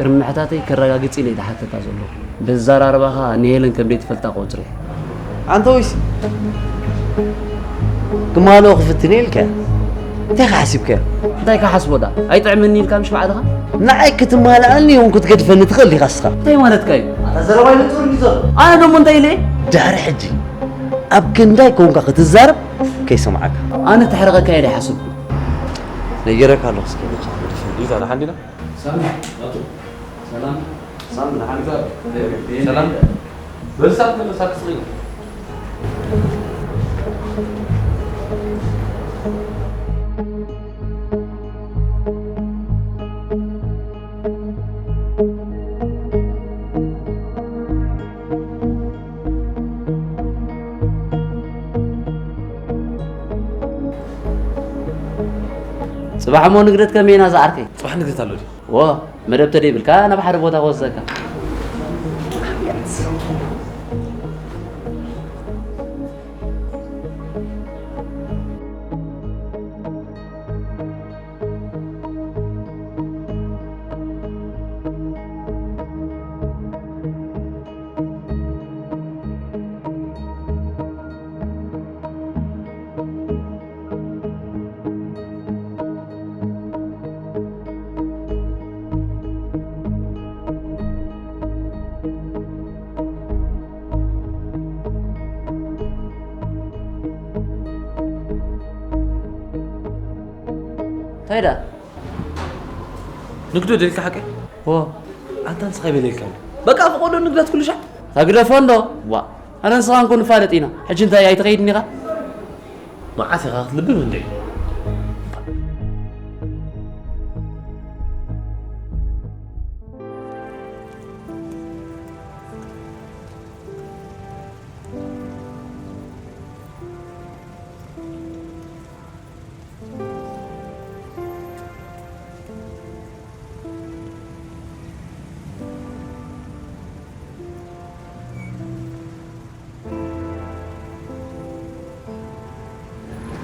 ቅድሚ ምሕታተይ ከረጋግጽ ኢለ እየ ዝሓተካ ዘለኹ። በዘራርባኻ ንሄለን ከም ዘይትፈልጣ ቆጽረ። ኣንተ ወይሲ ክማልኦ ክፍትን እየ ኢልካ እንታይ ክሓሲብካ? እንታይ ክሓስቦ ዳ? ኣይጥዕመኒ ኢልካ ምሽ ባዕልኻ? ንዓይ ክትማልኣኒ እውን ክትገድፈኒ ትኽእል ኢኻ እስኻ። እንታይ ማለትካ እዩ? ኣታ ዘረባይ ንጹር እዩ ዘሎ። ኣነ ደሞ እንታይ ኢለ? ድሕሪ ሕጂ ኣብ ክንዳይ ኮንካ ክትዛረብ ከይሰምዓካ። ኣነ ተሕረቐካ እየ ዶ ይሓስብ? ነጊረካ ኣለኹ እስኪ በጃ። ሊዛ፣ ደሓን ዲና? ሳሚ፣ ኣቱ፣ ሰላም። ሳሚ፣ ደሓን ዲና? ሰላም። በሳት መለሳ ክስሪ። ጽባሕ እሞ ንግደት ከመይ ኢና ዝዓርከይ? ጽባሕ ንግደት ኣሎ ድዩ? ዎ፣ መደብ ተደይብልካ ናብ ሓደ ቦታ ክወስደካ። እንታይ ደኣ? ንግዶ ደልካ ሓቀይ? ዎ። ኣንታ ንስኻ ይበለልካ። በቃ ፍቆዶ ንግደት ኩሉ ሻዕ? ታግደፎ እንዶ? ዋ። ኣነ ንስኻ እንኮ ንፋለጥ ኢና። ሕጂ እንታይ ኣይትኸይድን ኢኻ? መዓስ ኢኻ ክትልብም እንዴ?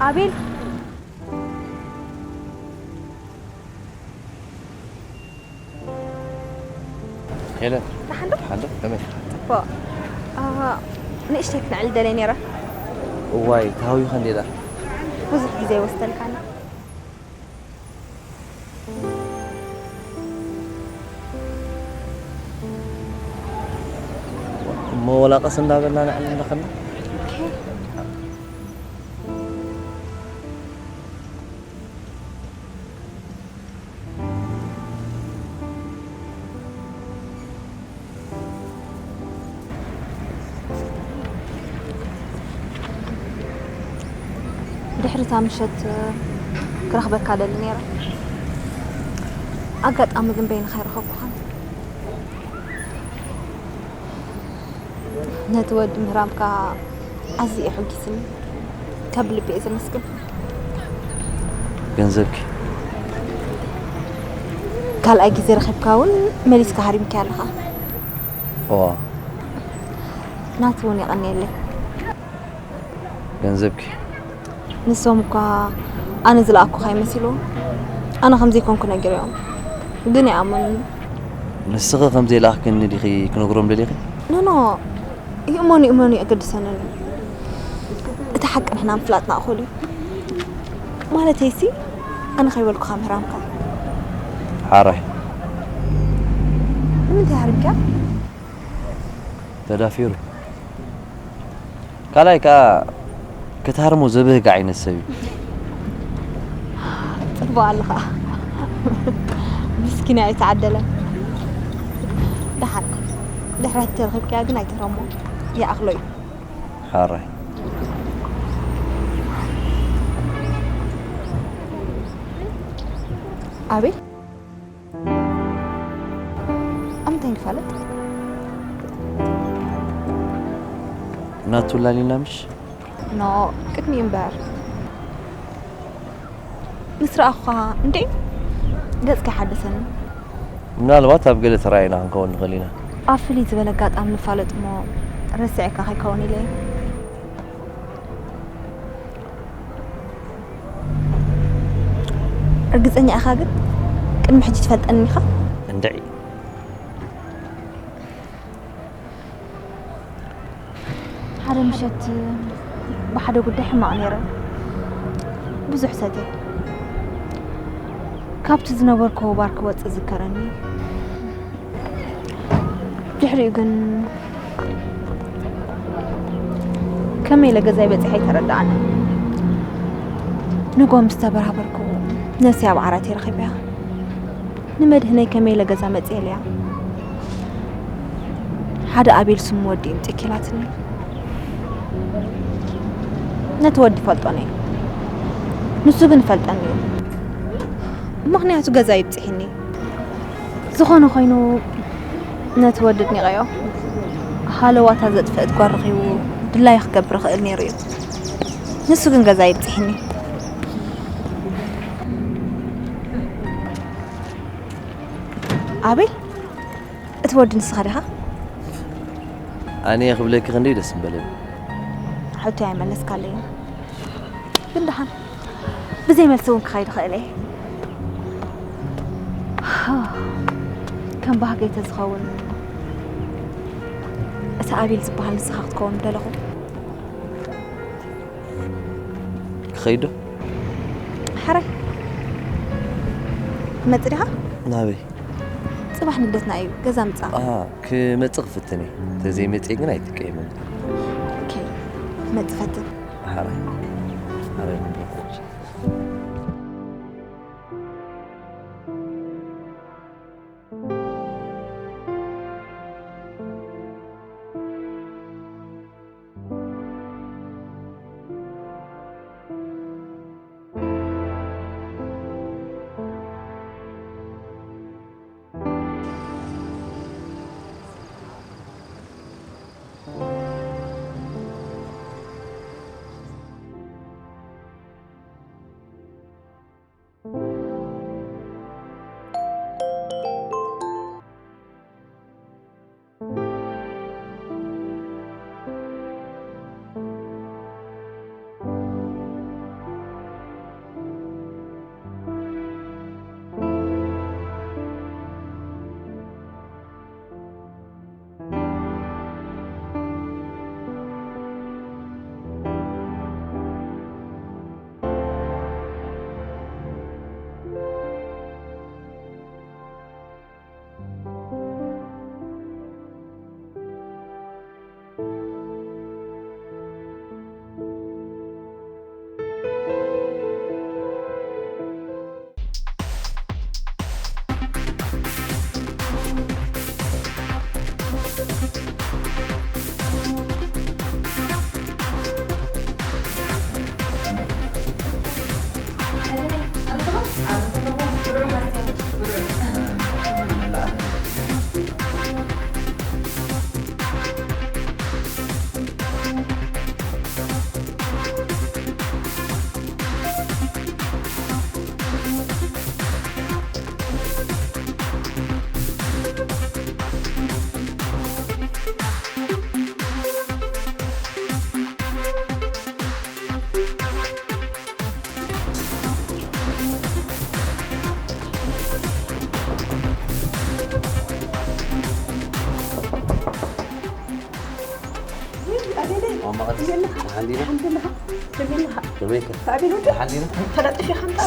ኣቤል። ሄለን። ደሓን ዶ? ደሓን ዶ? ከመይ? ጽቡቕ። አ፣ ንእሽተይ ክነዕል ደልየ ነይረ። እዋይ፣ ተሃዊኸ እንዴ ደኣ? ብዙሕ ግዜ ይወስደልካኒ። እሞ ወላ ቀስ እንዳበልና ንዕልል እንዳኸድና። ኦኬ። ድሕሪ እታ ምሸት ክረኽበካ ደሊ ነይረ። ኣጋጣሚ ግን በይንኻ ኣይረኸብኩኻን። ነቲ ወዲ ምህራምካ ኣዝዩ ኣሐጒስኒ። ካብ ልቢ እየ ዘመስግን። ገንዘብኪ? ካልኣይ ግዜ ረኺብካ እውን መሊስካ ሃሪምካዮ ኣለኻ። እዋ። ናቱ እውን የቐንየለይ። ገንዘብኪ? ንሶም እኳ ኣነ ዝለኣኩኻ ይመሲልዎም። ኣነ ከም ዘይኮንኩ ነጊረዮም። ግን ይኣመኑኒ። ንስኺ ከም ዘይለኣኽክኒ ዲኺ ክነግሮም ደሊኺ? ኖ፣ ኖ። ይእመኑ ይእመኑ የገድሰንን እዩ። እቲ ሓቂ ንሕና ምፍላጥና እኹል እዩ። ማለተይሲ፣ ኣነ ከይበልኩኻ ምህራምካ። ሓራይ። ንምንታይ ሃሪምካ? ተዳፊሩ። ካልኣይ ከኣ ክትሃርሞ ዘብህግ ዓይነት ሰብ እዩ። ጽቡቕ ኣለኻ። ምስኪን ኣይተዓደለን። ደሓን። ድሕሪ ሕጂ ተረኺብካዮ ግን ኣይትህረሞ። ይኣኽሎ እዩ። ሓራይ። ኣቤል? ኣምንታይ ንፋለጥ? ናቱ ላሊና ምሽ? ኖ፣ ቅድሚ እምበር። ምስ ረኣኹኻ እንዴ ገጽካ ሓደሰኒ። ምናልባት ኣብ ገለ ተራእየና ክንከውን ንኽእል ኢና። ኣብ ፍልይ ዝበለ ኣጋጣሚ ንፋለጥ እሞ ረሲዐካ ከይከውን ኢለ እየ። ርግጸኛ ኢኻ ግን? ቅድሚ ሕጂ ትፈልጠኒ ኢኻ? እንድዒ። ምሸት ብሓደ ጉዳይ ሕማቕ ነይረ። ብዙሕ ሰትየ። ካብቲ ዝነበርክዎ ባር ክወጽእ ዝከረኒ። ድሕሪኡ ግን ከመይ ኢለ ገዛይ በጺሐ ኣይተረድኣኒ። ንጎ ምስ ተበራበርኩ ነፍሲ ኣብ ዓራት እየ ረኺበያ። ንመድህነይ ከመይ ኢለ ገዛ መጽኤ ኢለያ። ሓደ ኣቤል ስሙ ወዲ እምጢ ኪላትኒ። ነቲ ወዲ ፈልጦ ነይ። ንሱ ግን ፈልጠኒ እዩ። ምኽንያቱ ገዛ ይብጽሒኒ። ዝኾነ ኮይኑ ነቲ ወዲ ኣድኒቐዮ። ሃለዋታ ዘጥፍእት ጓል ረኺቡ ድላዩ ክገብር ይኽእል ነይሩ እዩ። ንሱ ግን ገዛ ይብጽሒኒ። ኣቤል፣ እቲ ወዲ ንስኻ ዲኻ? ኣነ ክብለኪ ክንደይ ደስ ምበለኒ። ሕቶይ ኣይመለስካለይን። ግን ደሓን ብዘይ መልሲ እውን ክኸይድ እኽእል እየ። ከም ባህገይ ተዝኸውን እቲ ኣቤል ዝበሃል ንስኻ ክትከውን ምደለኹ። ክኸይድ ዶ? ሕራይ። ትመጽእ ዲኻ? ናበይ? ጽባሕ ንግደትና እዩ። ገዛ ምጻእ። ኣሃ፣ ክመጽእ ክፍትን እየ። ተዘይመጽእ ግን ኣይትቀየምን። ኦኬ፣ ክመጽእ ፈትን። ሕራይ። ሕራይ ንብሎ።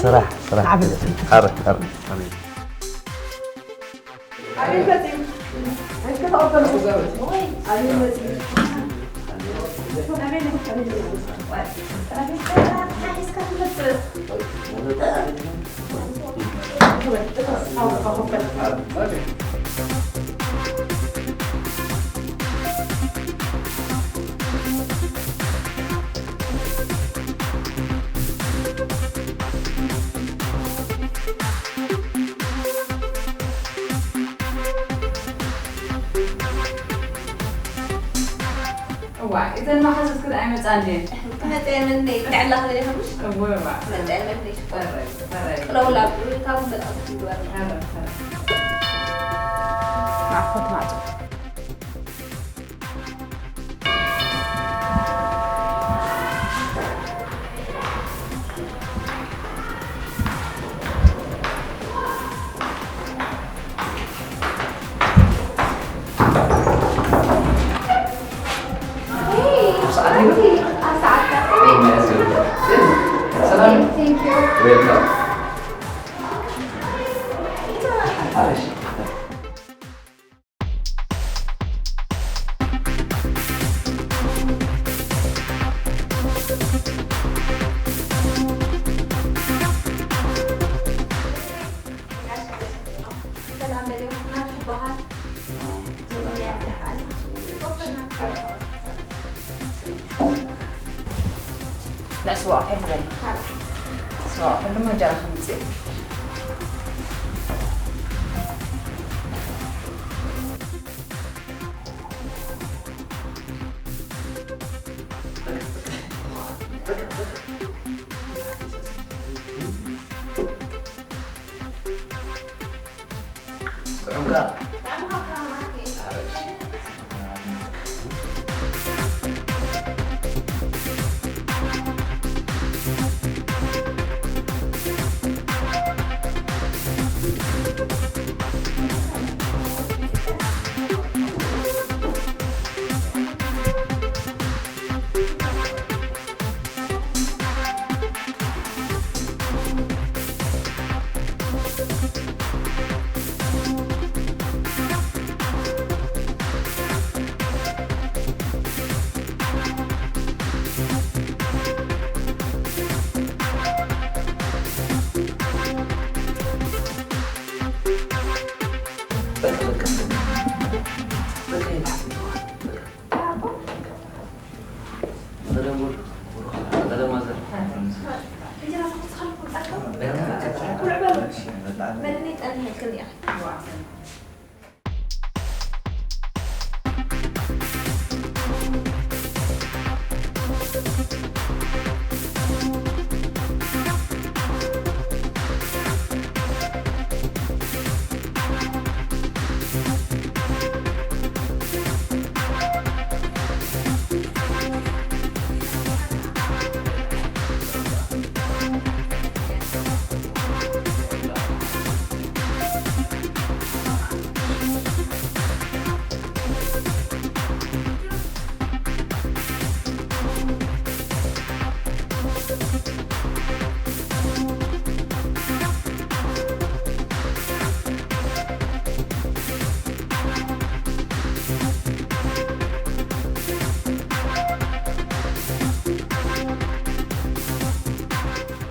ስራሕ፣ ስራሕ። ዓቢ። ኣረ፣ ኣረ። ኣቤል መጺኡ። እስከ ተቐበልዎ። ኣቤል መጺኡ። ኣቤል፣ ኣቤል መጺኡ። ኣቤል፣ ሒዝካ ትመጽእ። እዋ፣ እዘን መሓዙት ክድ ኣይመጻን ድየን? ክመጸ የመን ነይ፣ ብዕላ ክብል የኸምሽ? እወ፣ እዋ። ክመጸ የመን ነይ፣ ሽኮር። ሕራይ፣ ሕራይ። ቅለውላ፣ ካብ መጣ ትግበር። ሕራይ፣ ሕራይ። ማዕኮት ማዕጾ። ስዋ ኣፍልሕለኒ። ስዋ ኣፍልሕለኒ፣ እንጀራ ከምፅእ። ጥዑም ከኣ።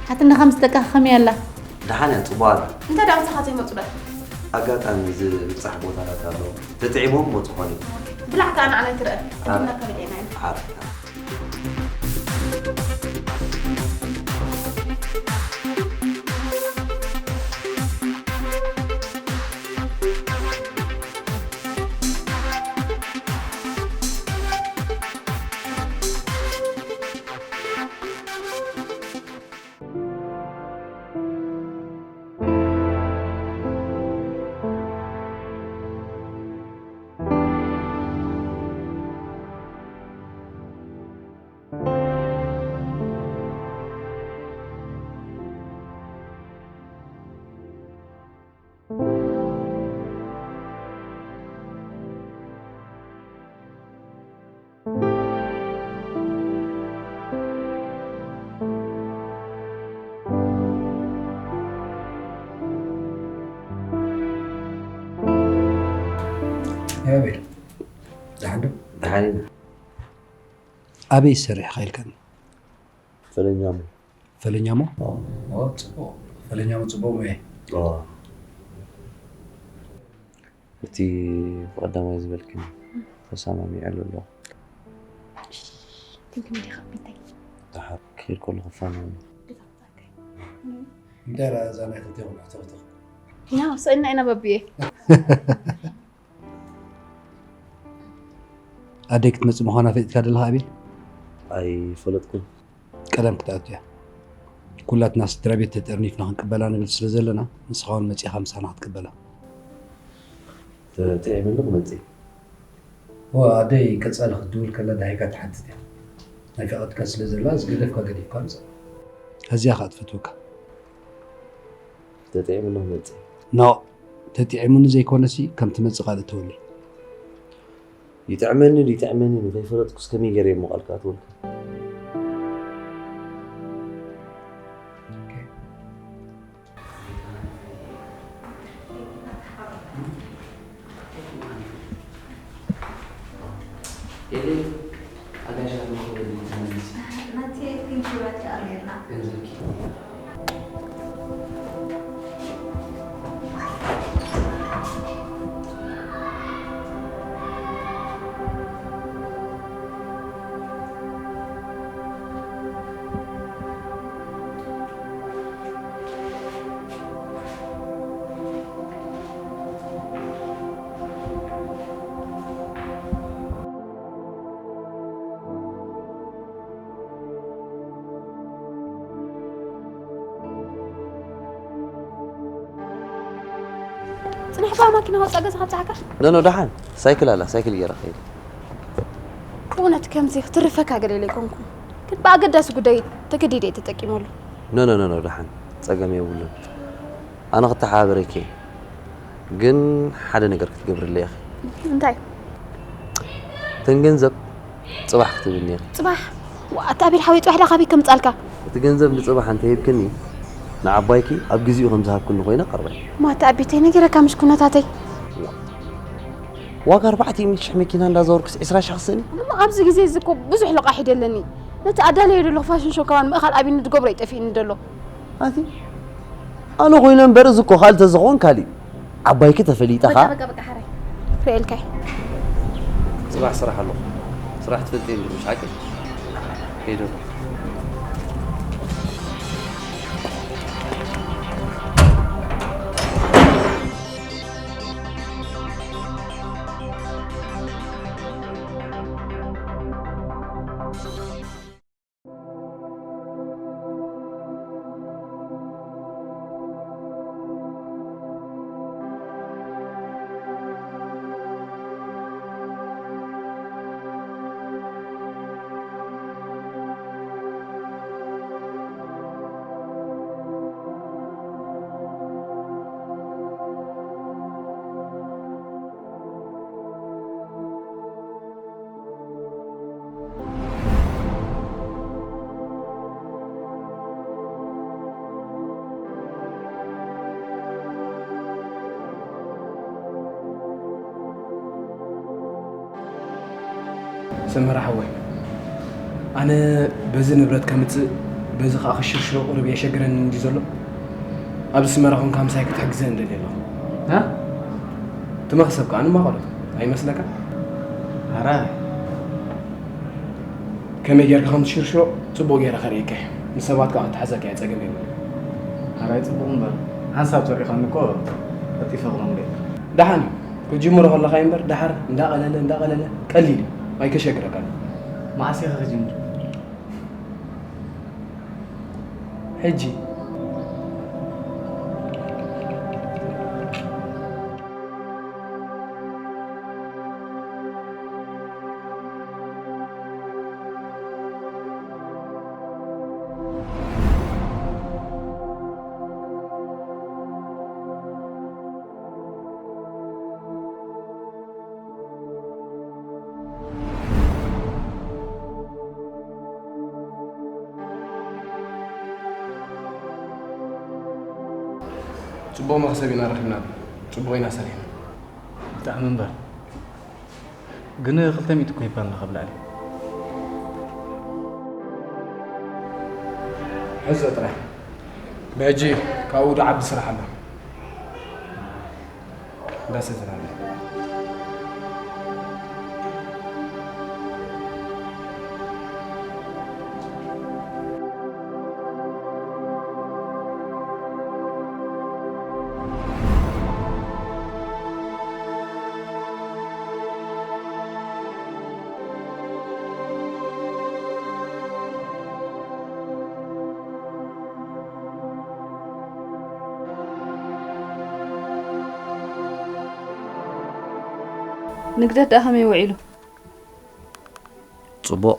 ሓትና ከም ዝደቃ ከመይ ኣላ? ደሓን እያ፣ ጽቡቕ ኣላ። እንታይ ደኣ ምሳኻ ዘይመጹ ዶ? ኣጋጣሚ ዝብጻሕ ቦታታት ኣሎ። ተጥዒሞም መጹ ኾን እዩ። ብላዕ ከኣ ንዓና ኣይትረአ። ኣረ። ቅድምና ከበሊዕና ኢና። ኣረ። ኣቤል፣ ደሓን ዶ? ደሓን ኢና። ኣበይ ሰሪሕካ ኢልካኒ? ፈለኛሞ። ፈለኛሞ? ኣዎ። ኦ፣ ጽቡቕ። ፈለኛሞ ጽቡቕ ሙያ። ኣዎ። እቲ ብቐዳማይ ዝበልክኒ ተሰማሚዐሉ ኣለኹ። እሺ፣ ትንክን ዲኻ ቤተይ? ደሓር ክብል ከለኹ ፋኖ። እንታይ ደኣ እዛ ናይ ክልቴኹም ሕትኽትኽ? ኢና፣ ስእልና ኢና በብየ። ኣደይ ክትመጽእ ምዃና ፈሊጥካ ደለኻ ኣቤል? ኣይፈለጥኩን። ቀደም ክትኣቱ እያ። ኩላትና ስድራ ቤት ተጠርኒፍና ክንቅበላ ንብል ስለ ዘለና፣ ንስኻ እውን መጺኻ ምሳና ክትቅበላ። ተ-፣ ጥዒምኒ ክመጽእ። እወ፣ ኣደይ ቀጻሊ ክትድውል ከላ ደሃይካ ትሓትት እያ። ናፊቓትካ ስለ ዘላ፣ ዝገደፍካ ገዲፍካ ምጻእ። ኣዝያ ከኣ ትፈትወካ። ተጥዒምኒ ክመጽእ። ኖ፣ ተጥዒሙኒ ዘይኮነሲ፣ ከም ትመጽእ ቃል እተወለይ። ይጥዕመኒ ዶ ይጥዕመኒ ዶ ከይፈለጥኩስ ከመይ ገይረ እሞ ቃል ክኣትወልካ? ኤደን፣ ኣጋይሽ ኣለኹ በሊ ተመለሲ። ናቲ፣ ቴንኪዩ፣ ናቲ፣ ኣርጌና። ገንዘብኪ። ጽናሕ፣ ብኣ ማኪና ወጻእ ገዛ ካብጽሓካ። ኖ፣ ኖ፣ ደሓን። ሳይክል ኣላ፣ ሳይክል ገይረ ከይደ። ብእውነት ከምዚ ክትርፈካ ገለ ኢለ ኣይኮንኩን። ግን ብኣገዳሲ ጉዳይ ተገዲደ እየ ተጠቂመሉ። ኖ፣ ኖ፣ ኖ፣ ኖ፣ ደሓን። ጸገም የብሉን። ኣነ ክተሓባበረኪ እየ። ግን ሓደ ነገር ክትገብርለይ ኢኺ። እንታይ? እተን ገንዘብ ጽባሕ ክትብኒ ኢኺ። ጽባሕ? ዋ፣ ኣታ ኣቤል ሓወይ፣ ጽባሕ ዳ ካበይ ከምጻልካ? እቲ ገንዘብ ንጽባሕ እንተሂብክኒ፣ ንዓባይኪ ኣብ ግዜኡ ከም ዝሃብክኒ ኮይነ ቀርበይ። ማ ኣታ ኣቤተይ፣ ነጊረካ ምሽ ኩነታተይ። ዋ። ዋጋ ኣርባዕተ ሚእቲ ሽሕ መኪና እንዳዘወርኩስ ዕስራ ሺሕ ክስእን? እሞ ኣብዚ ግዜ እዚ እኮ ብዙሕ ልቓሕ እዩ ደለኒ። ነቲ ኣዳለዮ ዘለኹ ፋሽን ሾው ከማን ምእኻል ኣቢኒ ዝገብሮ ይጠፊእኒ ደሎ። ኣቲ ኣነ ኮይነ እምበር፣ እዚ እኮ ካልእ ተዝኸውን ካልእ እዩ። ዓባይኪ ተፈሊጠኻ። በቃ፣ በቃ፣ በቃ፣ ሓራይ። ርእየልካ እዩ። ጽባሕ ስራሕ ኣለኹ። ስራሕ ትፈልጢ እንዲ፣ ምሽ ሓቂ? ከይደ። ሰመረ ሓወይ፣ ኣነ በዚ ንብረት ከምጽእ፣ በዚ ኸኣ ክሽርሽሮ ቁሩብ የሸግረኒ እንድዩ ዘሎ። ኣብዚ ኣስመራ ኾንካ ምሳይ ክትሕግዘኒ እደሊ ኣለኹ። ሃ? እቲ መኽሰብ ከኣ ንማቐሎ ኣይመስለካን? ኣረ። ከመይ ጌርካ ከም ትሽርሽሮ ጽቡቕ ጌረ ከርእየካ እየ። ንሰባት ከኣ ክትሕዘካ እየ፣ ጸገም የብሉን። ኣረ ጽቡቕ እምበር፣ ሓንሳብ ተሪእኻኒ እኮ ቀልጢፈ ክነግረካ። ደሓን እዩ። ክጅምሮ ከለኻ እዩ እምበር፣ ደሓር እንዳቐለለ፣ እንዳቐለለ ቀሊል እዩ። ኣይከሸግረካን። መዓስ ኢኻ ክጅምር? ሕጂ። ጽቡቕ መኽሰብ ኢና ረኺብና፣ ጽቡቕ ኢና ሰሪሕና። ብጣዕሚ እምበር። ግን ክልተ ሚእቲ እኮ ይባልና ካብ ላዕሊ። ሕዞ ጥራይ። ብሕጂ ካብኡ ዶ ዓቢ ስራሕ ኣሎ። እንዳሰ ዝናለ። ንግደት ደኣ ከመይ ውዒሉ? ጽቡቕ።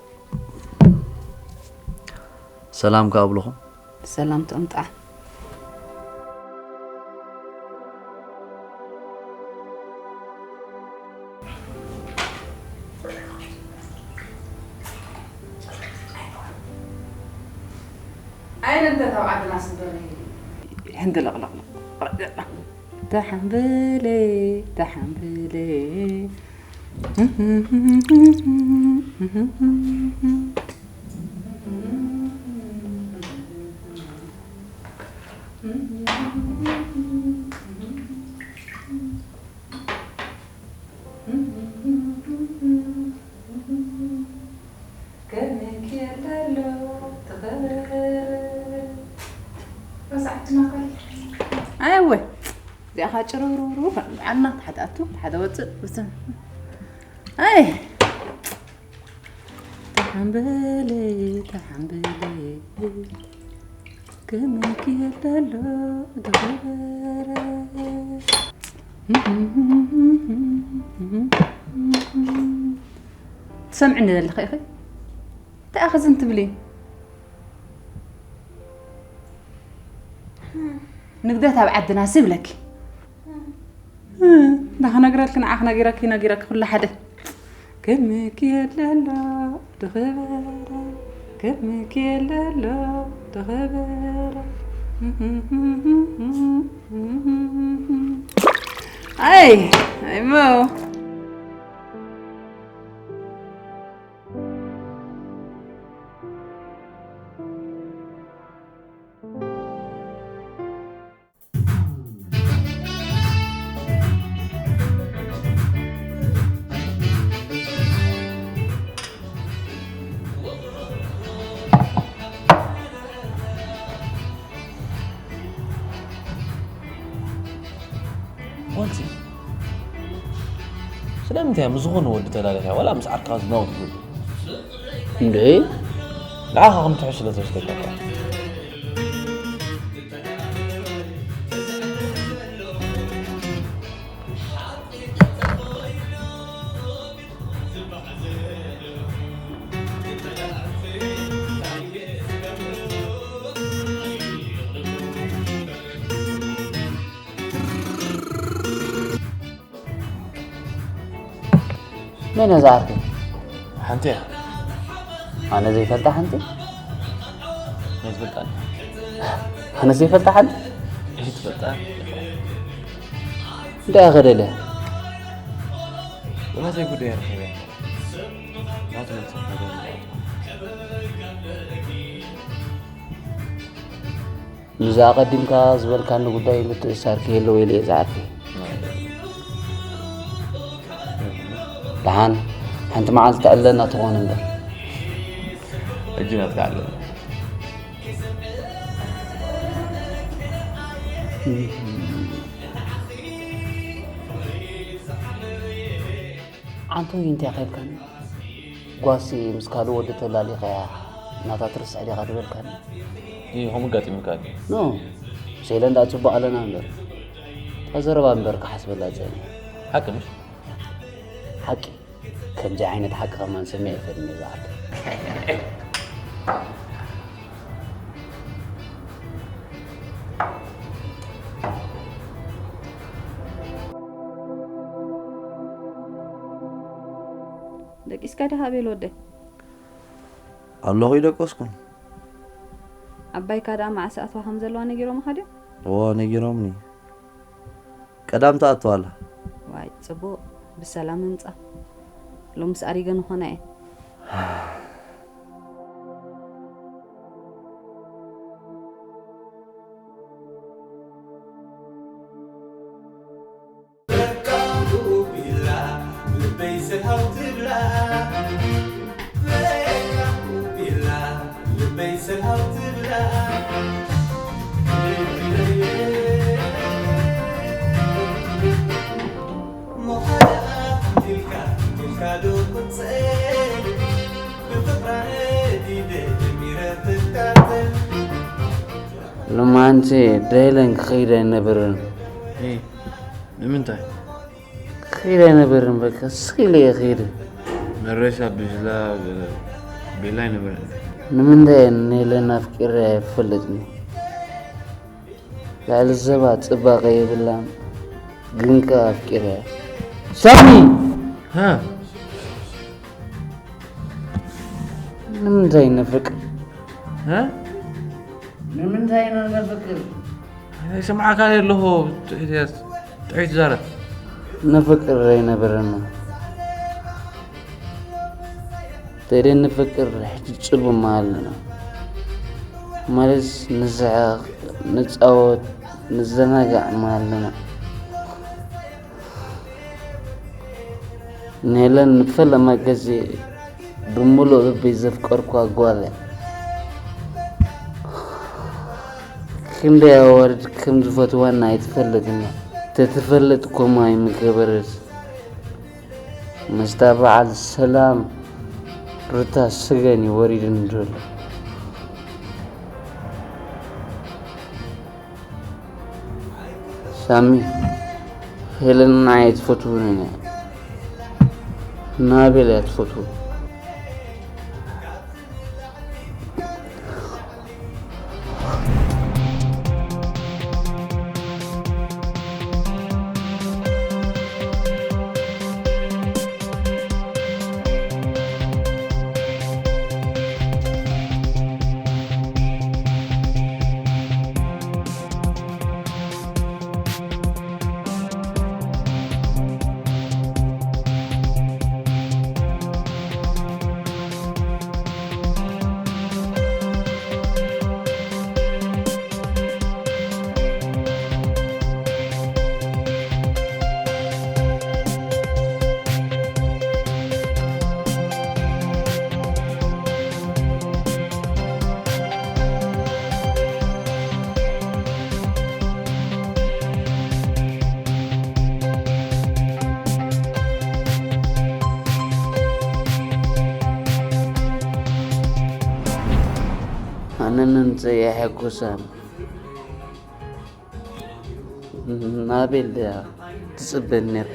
ሰላም ከኣ ኣብልኹም። ሰላም ትምጻእ። ኣይነ እንተ ካብ ዓድና ስደሪ። ህንዲ ለቕለቕ። ተሓምብለይ፣ ተሓምብለይ። ከመይ ክየለሎ ትኸበረ። ረሳዕትና ቃል። ኣይወ፣ እዚኣ ኸዓ ጭርውርውርው፣ ዓልና፣ ሓደ ኣቱ፣ ሓደ ወፅእ፣ ብስም-፣ ኣይ። ተሓምበለይ፣ ተሓምበለይ፣ ከመይ ክየለሎ ትኸበረ። ትሰምዕኒ ዘለኺ ኢኺ? እንታይ ኢኺ ዝን ትብሊ? ንግደት ኣብ ዓድና ስብለኪ። እንዳኸነግረልኪ ንዓኽ ነጊረኪ ነጊረኪ ኩሉ ሓደ። ከምኪ የለሎ ድኽበረ፣ ከምኪ የለሎ ድኽበረ። ኣይ፣ ኣይሞ። ጓልሲ፣ ስለምንታይ ምስ ዝኾነ ወዲ ተላሊኻ ዋላ ምስ ዓርክኻ ዝናወት ትብል? እንዴ? ንዓኻ ከም ትሕሽ ስለ ዘሽተካ እኮ። መን እያ እዛ ዓርከይ? ሓንቲ እያ። ኣነ ዘይፈልጣ ሓንቲ? ዘይትፈልጣ? ኣነ ዘይፈልጣ ሓንቲ? ዘይትፈልጣ? እንታይ እያ ከደልያ? ወላ ዘይጉዳይ ረኺበ። ናቱ መልሲ ነገር እንዳወጣ። ንዛ ኣቐዲምካ ዝበልካኒ ጉዳይ ምትእስሳር ክህልዎ ኢለ እየ ዝዓርፍ። ደሓን ሓንቲ መዓልቲ ተዕለና ትኾን እምበር። ሕጂ ናትካ ኣለና። ዓንተወይ እንታይ ከይብካኒ? ጓሲ ምስ ካልእ ወዲ ተላሊኻያ ናታ ትርስዕ ዲኻ ዝበልካኒ? ይህ ከምኡ ኣጋጢሙካ ድዩ? ኖ፣ ሴለ እንዳ ጽቡቕ ኣለና እምበር። እታ ዘረባ እምበር ክሓስበላ ጸኒሐ። ሓቂ ምሽ? ሓቂ። ከምዚ ዓይነት ሓቂ ከማን ሰሚዐ ይፈልጥ እየ ዝዓርከይ። ደቂስካ ዲኻ ኣቤል ወደይ? ኣለኹ ይደቀስኩ። ኣባይካ ደኣ መዓስ ኣትዋ ከም ዘለዋ ነጊሮምኻ ድዮም? እወ ነጊሮምኒ። ቀዳም ትኣቱ ኣላ። ዋይ ጽቡቕ፣ ብሰላም ምምጻ። ሎምስ ኣሪገ ንኾና እየ። ሎማዓንቲ ደይለን ክኸይድ ኣይነበረን። እይ፣ ንምንታይ? ክኸይድ ኣይነበረን፣ በቃ ስቕ ኢለ እየ ክኸይድ። መረሻ ብዝላ ገለ ቤላ ኣይነበረን። ንምንታይ እየ ንሄለን ኣፍቂረ ኣይፈልጥን። ልዕሊ ሰባት ጽባቐ የብላን፣ ግን ከኣ ኣፍቂረ እየ። ሳሚ! ሃ? ንምንታይ ነፍቅር? ሃ? ንምንታይ ኢና ነፍቅር? ኣይሰምዓካን ኣለኹ፣ ጥዑይ ትዛረብ። ነፍቅር ኣይነበረና። ተደ ንፍቅር ሕጂ ጽልውማ ኣለና። ማለት ንስሕቕ፣ ንጻወት፣ ንዘናጋዕ ኣለና። ንሄለን ንፈለማ ግዜ ብምሉእ ልበይ ዘፍቀርኩዋ ጓል እያ። ክንደይ ኣዋርድ ከም ዝፈትዋና ኣይትፈልጥን እያ። ተትፈልጥ ከምኡ ኣይምገበረት። ምስታ በዓል ሰላም ሩታ ስገን እዩ ወሪድኒ ዘሎ። ሳሚ፣ ሄለን ንዓይ ትፈትውኒ እያ። ናቤል እያ ትፈትዎ። ኣነ ምምፀይ ኣየሐጉሳን። ናቤል እያ ትፅበኒ ነይራ።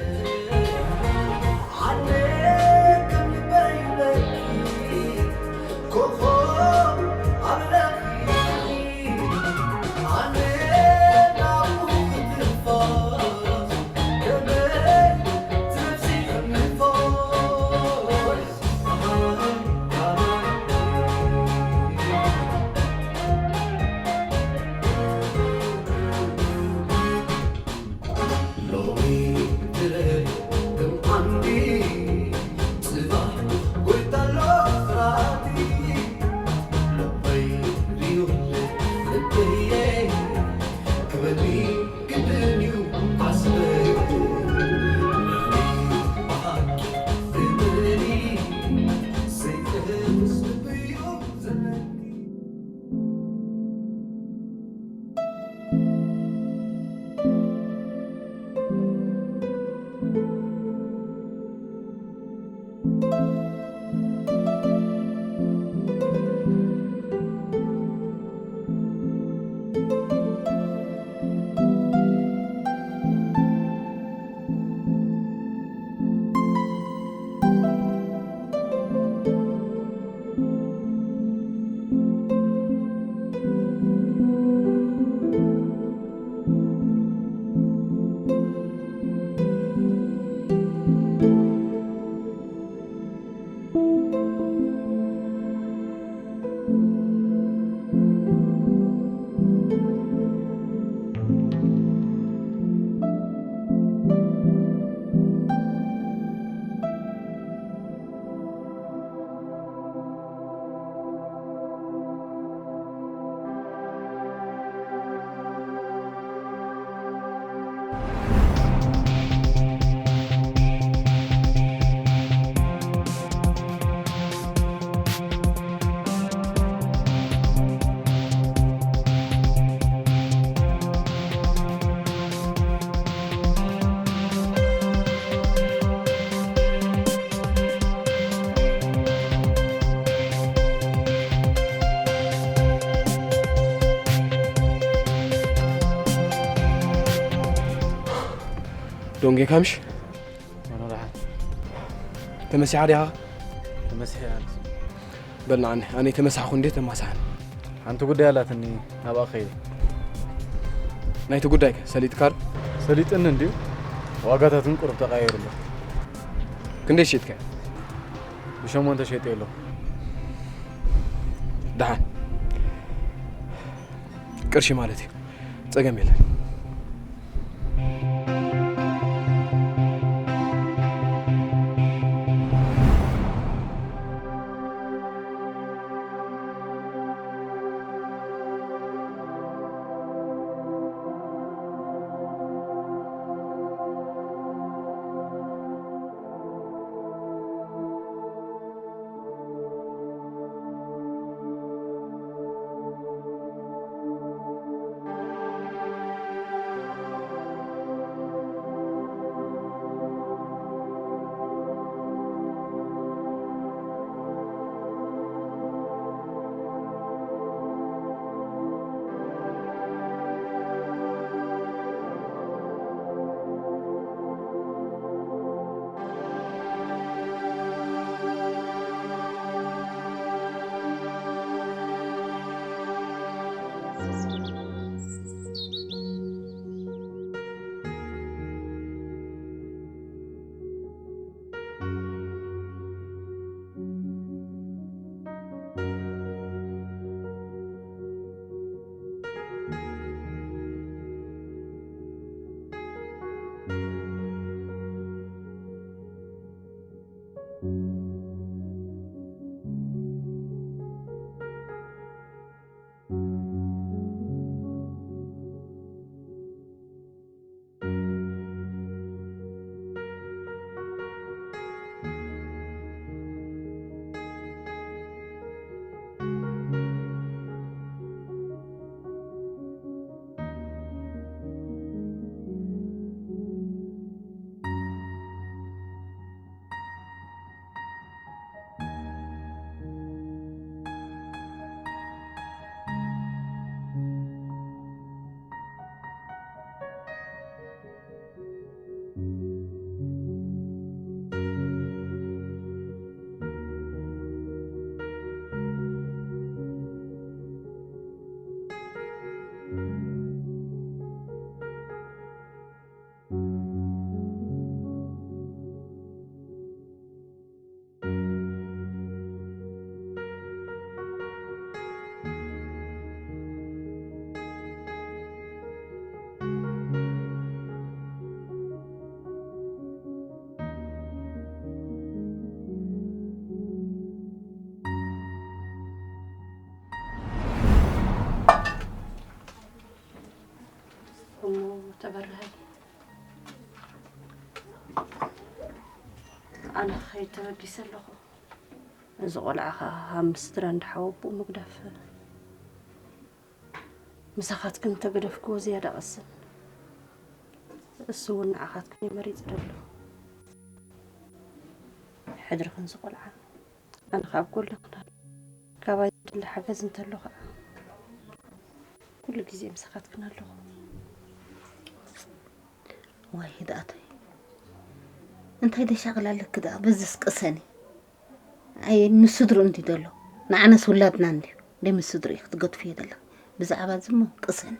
ዶንጌ ካምሽ? ኣነ ደሓን። ተመሲሓ ዲኻ? ተመሲሐ እየ። በል ንዓኒ፣ ኣነ ተመሳሕኩ እንዴ ተማሳሕን። ሓንቲ ጉዳይ ኣላትኒ፣ ናብኣ ከይደ። ናይቲ ጉዳይ ከ ሰሊጥካ ዶ? ሰሊጥኒ እንድዩ፣ ዋጋታትን ቁሩብ ተቐያይሩ ኣሎ። ክንደይ ሸጥካዮ? ብሸሞንተ ሸይጠዮ ኣለኹ። ደሓን። ቅርሺ ማለት እዩ። ጸገም የለን። ተበርሀይ፣ ኣነ ክኸይድ ተበጊሰ ኣለኹ። እዚ ቆልዓ ኸዓ ምስ ስድራ እንዳሓወቦ ምግዳፍ፣ ምሳኻትክን እንተገደፍክዎ ዝያዳ ቀስን። እሱ እውን ንዓኻትክን እዩ መሪጹ ዘሎ። ሕድርኽን ዝቆልዓ ኣነ ካብ ጎንክን ኣለኹ። ካባይ ዝድለ ሓገዝ እንተሎ ኸዓ ኩሉ ግዜ ምሳኻትክን ኣለኹ። ዋይ ህድኣተይ፣ እንታይ ደሻቕል ኣለኪ ደኣ? በዝስ ቅሰኒ። ኣየ ንስድሩ እንዲ ዘሎ፣ ንዓነስ ውላድና እንድዩ። ደይ ምስ ስድሩ ክትገድፍዮ ዘለኺ። ብዛዕባ እዚ እሞ ቅሰኒ።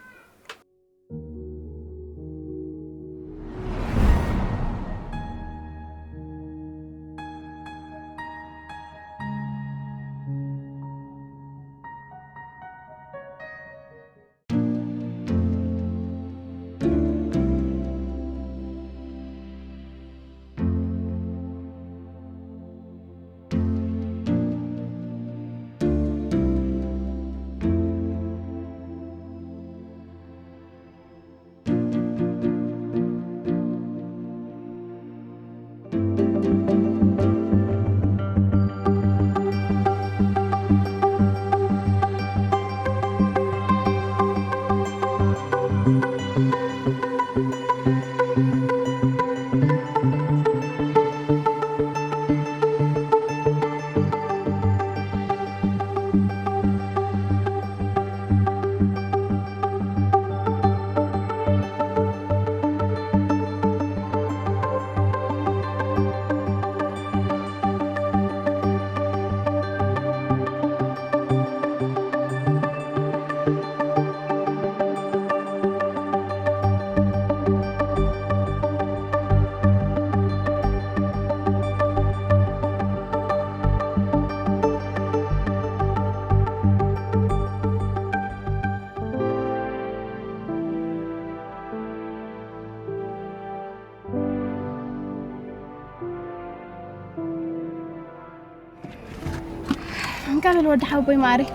እንካ በል ወዲ ሓወቦይ ማዕረይ፣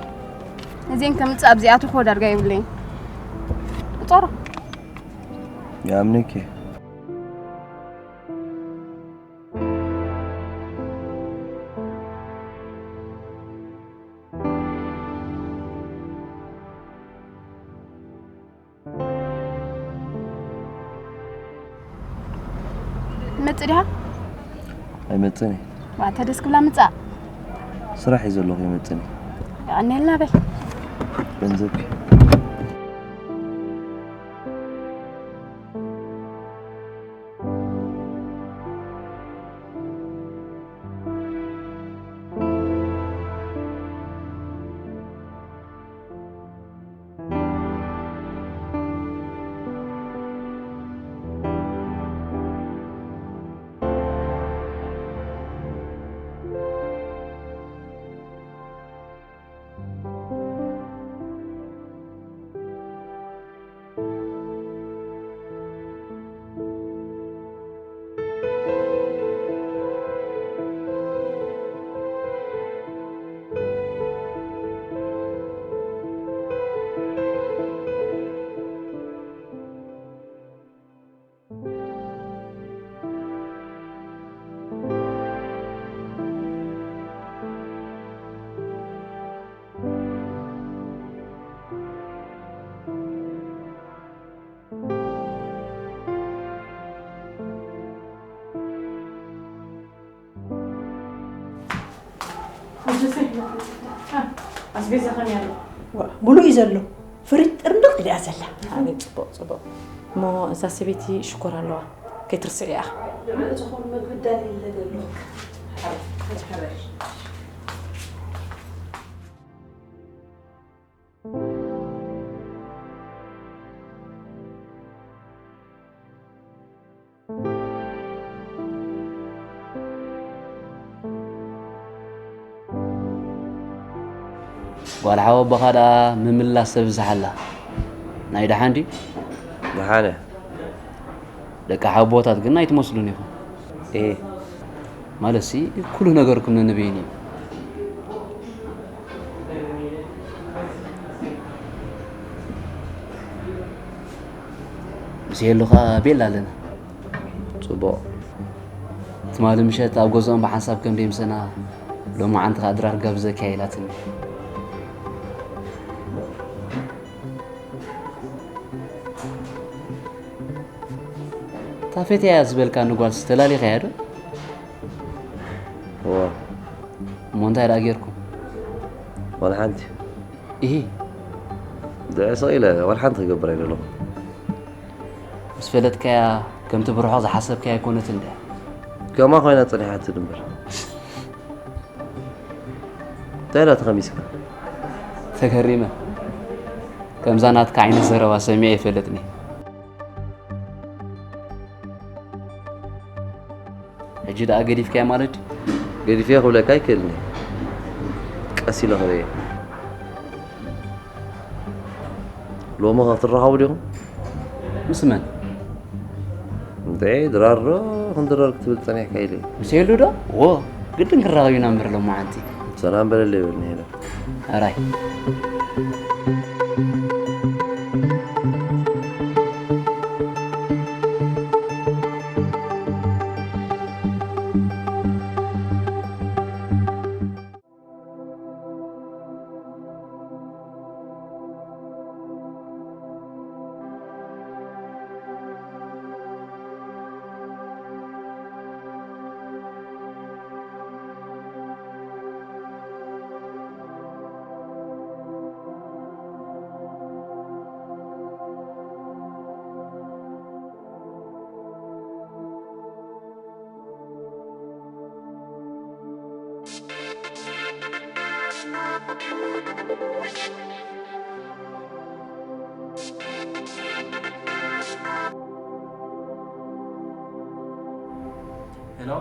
እዚኤን ከምጽእ ኣብዚኣ ትኾ ዳርጋ የብለይን። ቁጸሮ። ይኣምነኪ። መጽእ ዲኻ? ኣይመጽእን እየ። ዋ፣ እንተ ደስ ክብላ ምጻእ። ስራሕ እየ ዘለኹ፣ ኣይመጽእን እየ። የቐንየልና በል። ገንዘብኪ። ኣስቤዛ ከመይ ኣሎ? ዋ፣ ሙሉእ እዩ ዘሎ። ፍሪጅ ጥርንቕ ኢላ ዘላ። ኣቤት፣ ጽቡቕ፣ ጽቡቕ። እሞ እዛ ሰበይቲ ሽኮር ኣለዋ። ከይትርስዕያ። ልዕሊ ዝኾኑ መግቢ ዳልየለ ዘሎ። ሓረሽ፣ ሓረሽ። ጓል ሓወቦኻ ደኣ ምምላስ ተብዝሕ ኣላ። ናይ ደሓን ድዩ? ደሓን እያ። ደቂ ሓወቦታት ግን ኣይትመስሉን ኢኹም። እህ። ማለትሲ ኩሉ ነገርኩም ነንበይኑ እዩ። ምስ የሉ ኸዓ ቤላ ኣለና። ጽቡቕ። ትማሊ ምሸት ኣብ ገዝኦም ብሓንሳብ ከም ደይምሰና፣ ሎማዓንቲ ኸዓ ድራር ጋብዘኪ ኢላትኒ። እታ ፈትየያ ዝበልካኒ ጓልሲ ተላሊኻያ ዶ? እወ። እሞ እንታይ ደኣ ጌርኩም? ዋላ ሓንቲ። ኢሂ። ድዕስቕ ኢለ ዋላ ሓንቲ ክገብር ኣይደለኹ። ምስ ፈለጥካያ ከምቲ ብርሑቕ ዝሓሰብካያ ኣይኮነትን ድያ? ከምኣ ኮይና ጸኒሓትኒ እምበር። እንታይ ደኣ ተኸሚስካ? ተገሪመ። ከምዛ ናትካ ዓይነት ዘረባ ሰሚዐ ኣይፈልጥን እየ። ሕጂ ደኣ ገዲፍካያ ማለት ድዩ? ገዲፈዮ ክብለካ ኣይክእልን እየ። ቀስ ኢለ ክርእዮ። ሎሚ ኸ ትራኸቡ ዲኹም? ምስ መን? እንተ ድራር ዶ ክንድረር ክትብል ጸኒሕካ ኢለ እየ። ምስ ሄሉ ዶ? ዎ፣ ግድን ክራኸብ ኢና እምበር ሎማዓንቲ። ሰላም በለለይ በልኒ ሄለን። ኣራይ። ሄሎ።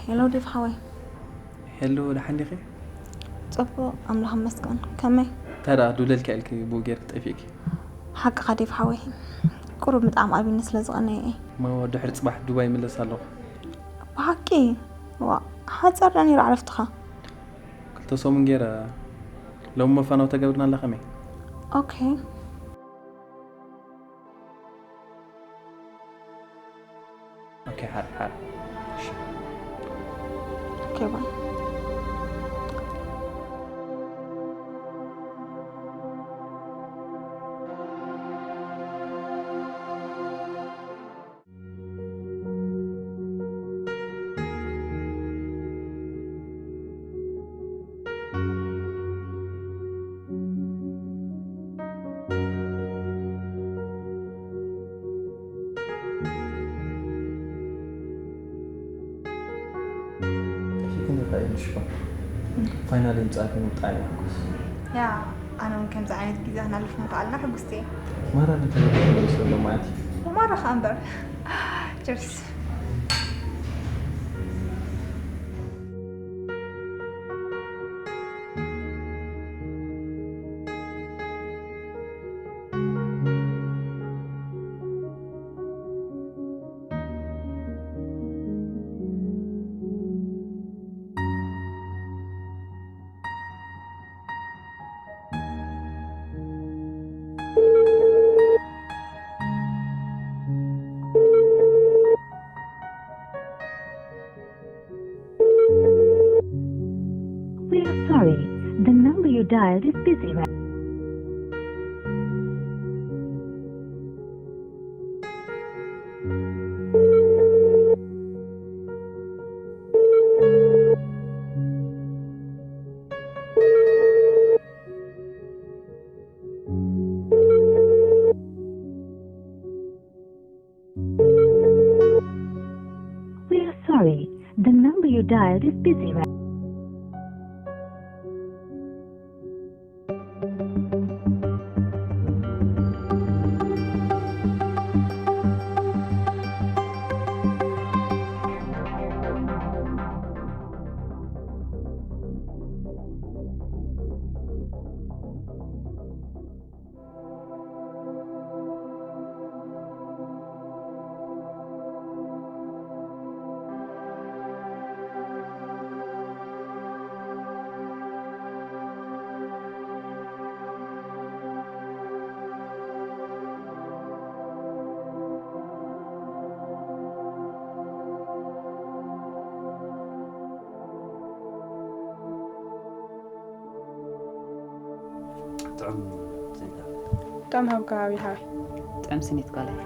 ሄሎ ዴቭ ሓወይ። ሄሎ፣ ደሓን ዲኺ? ጽቡቕ፣ ኣምላኽ ይመስገን። ከመይ? እንታይ ደኣ ዱለልካ ኢልኪ ብኡ ጌርኪ ጠፊእኪ? ሓቅኻ ዴቭ ሓወይ፣ ቁሩብ ምጥዓም ኣብዩኒ ስለ ዝቐነየ እየ። እሞ ድሕሪ ጽባሕ ዱባይ ይምለስ ኣለኹ። ብሓቂ? ዋእ፣ ሓጸር ዶ ነይሩ ዕረፍትኻ? ክልተ ሰሙን ገይረ። ሎሚ መፋነዊ ተገብርና ኣላ ከመይ? ኦኬ። ኦኬ፣ ሓር፣ ሓር። እሺ። ኦኬ፣ ባይ። ፊትን ይኸይድ ሽኮር። ፋይናል ይምጻእክን ብጣዕሚ ሕጉስ። ያ፣ ኣነ እውን ከምዚ ዓይነት ግዜ ክነሕልፍ ምኽኣልና ሕጉስቲ እየ። ማራ ነተለብሶ ዘሎ ማለት እዩ። ማራ ኸኣ እምበር። ቸርስ። We are sorry. The number you dialed is busy right We are sorry. The number you dialed is busy right ጥዑም ሃብካ ሃቢ ሃቢ። ጥዑም ስኒት ጓለይ።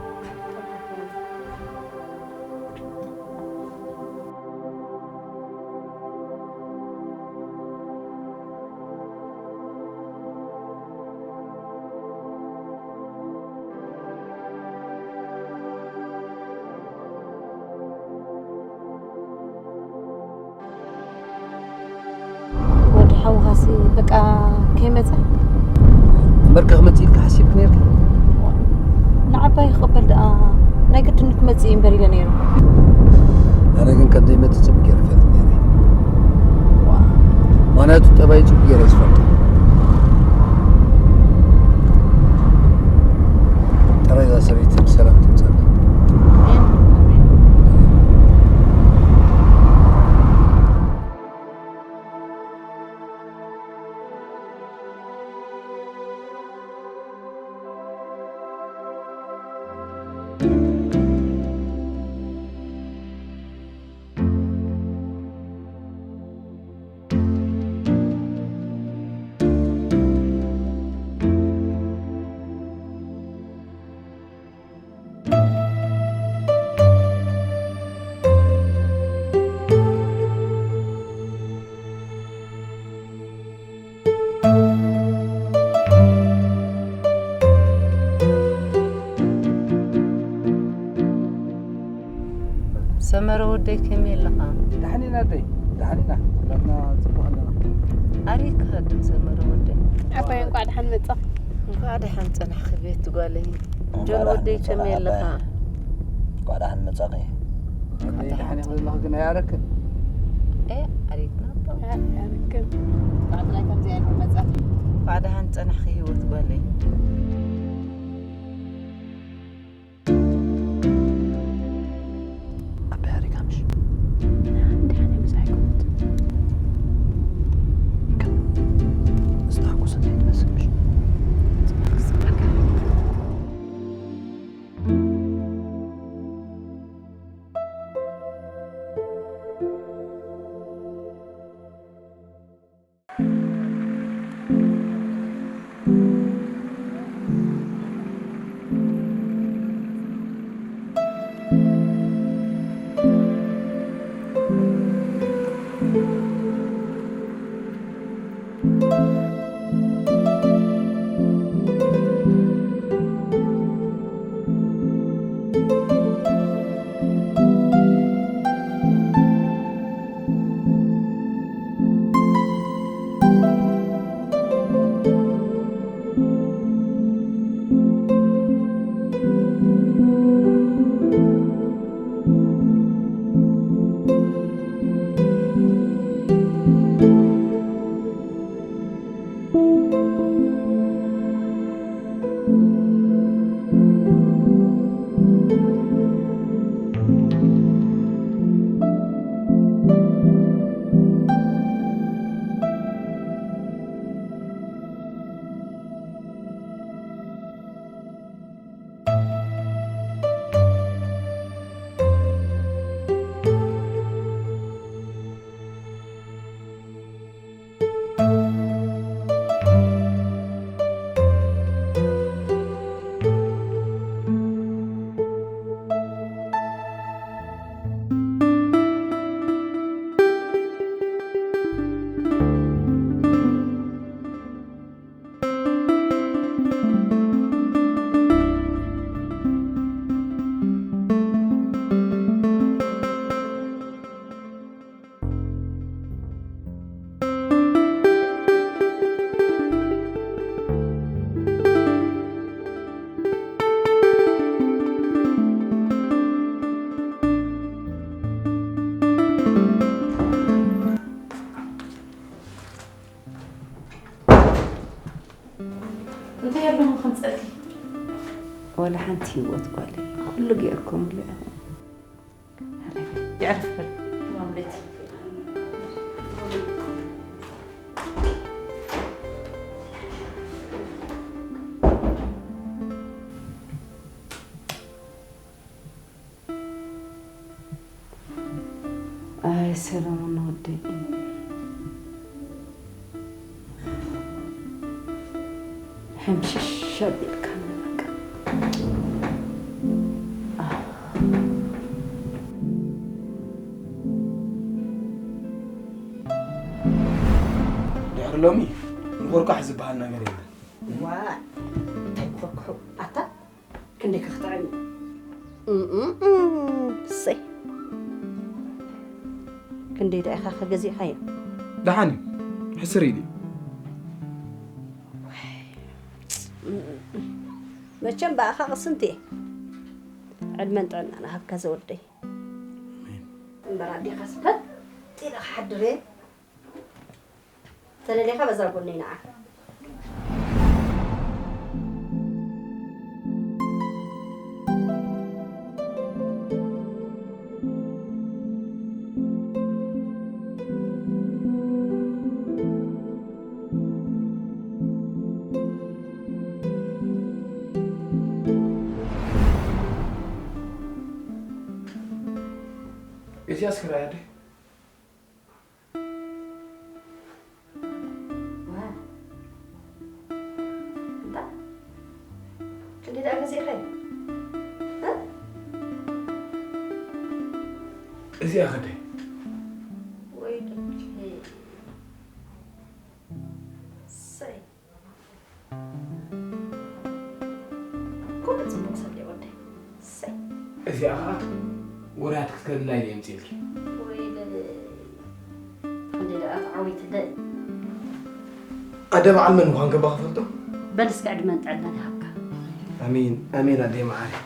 ወዲ ሓውኻሲ በቃ ከይመጸ? እምበርከ ክመጽእ ኢልካ ሓሲብክ ነርካ? ንዓባይ ክቕበል ደኣ ናይ ግድን ክመጽእ እዩ እምበር ኢለ ነይሩ። ኣነ ግን ከም ዘይመጽእ ጽቡቅ ገይረ ፈሊጥ ነይረ። ምኽንያቱ ጠባይ ጽቡቅ ገይረ ዝፈልጦ። ጥራይ እዛ ሰበይቲ ብሰላም ትምጻእ። ሰመረ ወደይ ከመይ ኣለኻ? ደሓን ኢና ኣደይ፣ ደሓን ኢና፣ ኩላትና ጽቡቕ ኣለና። ኣበይ ክሃድም ሰመረ ወደይ? ዓባይ እንቋዕ ደሓን መጻ። እንቋዕ ደሓን ጸናሕኺ ቤቲ ጓለይ። ጆን ወደይ ከመይ ኣለኻ? እንቋዕ ደሓን መጻኺ። ኣደይ ደሓን ኢኺ ዘለኺ ግን ኣያረክን። ኤ ኣሪክና እባ። ኣያረክን። እንቋዕ ጥራይ ከምዚኣ ኢልኪ መጻኺ። እንቋዕ ደሓን ጸናሕኺ ህይወት ጓለይ። ኣበይ ኣሪካ ምሽ? ደሓን ደሓን እየ ብዙሕ ኣይኮነት። ግን ዝተሓጎሰት ኣይትመስል ምሽ? ጽቡቕ ክስበካ። እንታይ ኣለኹ ከምፀልኪ? ዋላ ሓንቲ ህይወት ጓለይ ኩሉ ገይርኩምሉ ኢኹም። የዕርፍ በል ማምለቲ። ኣይ ሰለሙን ወደይ። ምሽሽ ኣቢልካ በቃ። ድሕሪ ሎሚ ንኾርኳሕ ዝበሃል ነገር የለን። ዋ እንታይ ክፈክሑ ኣታ ክንደይ ክኽጥዕም እዩ። እም፣ እም፣ እም፣ እሰይ ክንደይ ደኣ ኢኻ ከገዚእኻዮ? ደሓን እዩ ሕስር ኢሉ እዩ። መቸም ብኣኻ ቅስንቲ እየ። ዕድመን ጥዕናን ሃብካ ዘወደይ። እምበር ኣዴኻስ ፈጥ ኢለ ክሓድር እየ። ተደሊኻ በዛ ጎነይ ንዓ። እዚኣስ ክራይ ኣደ ዋ፣ እንታ ክንደይ ደኣ ገዚእኻዮ? እ? እዚኣ ኸደይ ወይ ደቂ። እሰይ። ኩሉ ጽቡቕ ሰለ ወደይ። እሰይ። እዚኣ ኸዓ ወራት ክትከልላ ኢለ የምፅልኪ። ወይ ለ-፣ ክንደይ ደኣ ተዓዊትለይ። ኣደ በዓል መን ምዃን ገባ ክፈልጦ? በል እስከ ዕድመን ጥዕናን ይሃብካ። ኣሜን ኣሜን ኣደይ መዓረይ።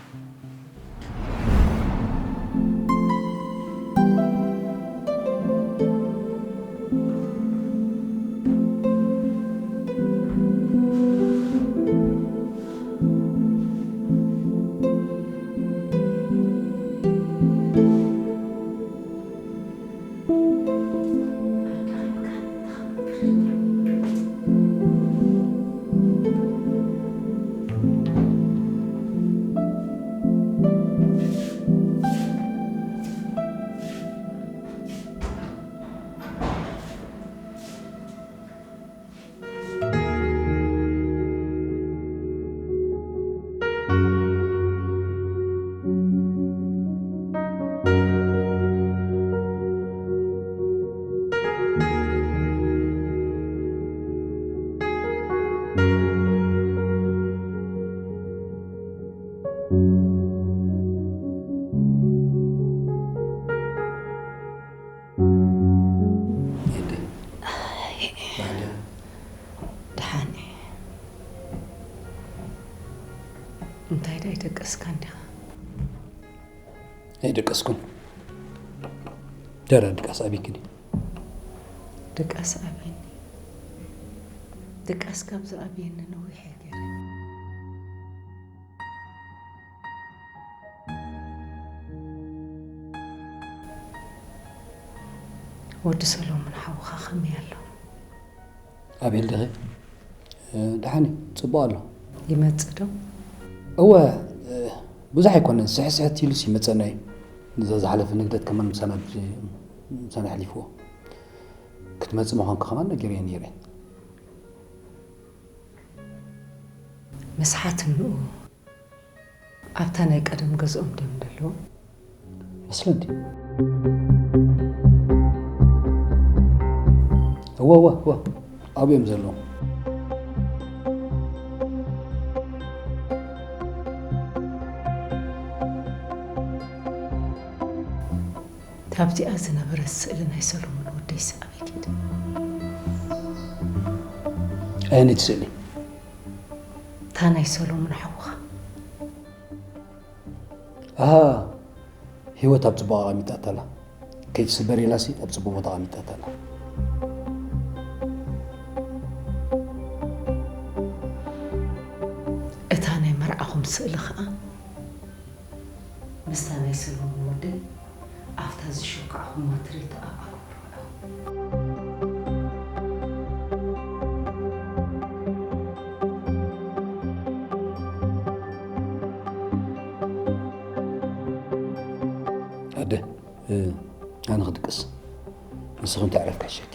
ደሓን። እንታይ ደኣ ኣይደቀስካን ዲኻ? ኣይደቀስኩን። ደራ ድቃስ ኣብይክኒ። ድቃስ ኣብይኒ። ድቃስ ካብ ዝኣብየኒ ነዊሕ እየ ገይረ። ወዲ ሰሎሞን ሓውኻ ከመይ ኣሎ? ኣቤል ድኺ? ደሓን እዩ፣ ጽቡቕ ኣሎ። ይመጽእ ዶ? እወ፣ ብዙሕ ኣይኮነን፣ ስሕስሕት ኢሉስ ይመጸና እዩ። እዛ ዝሓለፈ ንግደት ከማን ምሳና፣ ምሳና ኣሕሊፍዎ። ክትመጽእ ምዃንካ ከማን ነጊረዮ ነይረ። ምስሓት እንኡ ኣብታ ናይ ቀደም ገዝኦም ድዮም ዘለዉ? መስለኒ። እወ፣ እወ፣ እወ። ኣብኡ እዮም ዘለዉ። እታ ኣብዚኣ ዝነበረት ስእሊ ናይ ሰሎሞን ወደይስ ኣበይ ከይዳ? ኣየነይቲ ስእሊ? እታ ናይ ሰሎሞን ሓውኻ። ኣሃ፣ ህይወት ኣብ ጽቡቕ ኣቐሚጣታ ኣላ። ከይትስበር ኢላሲ ኣብ ጽቡቕ ቦታ ኣቐሚጣታ ኣላ። እታ ናይ መርዓኹም ስእሊ ኸኣ ምስታ ናይ ሰሎሞን ወደይ ኣብታ ዝሸኳዕኹማ ትሬቶ ኣብኣ ክትውዕሉ። ኣደ፣ ኣነ ክድቅስ፣ ንስኺ እንታይ ዕረፍቲ ክሕሸኪ።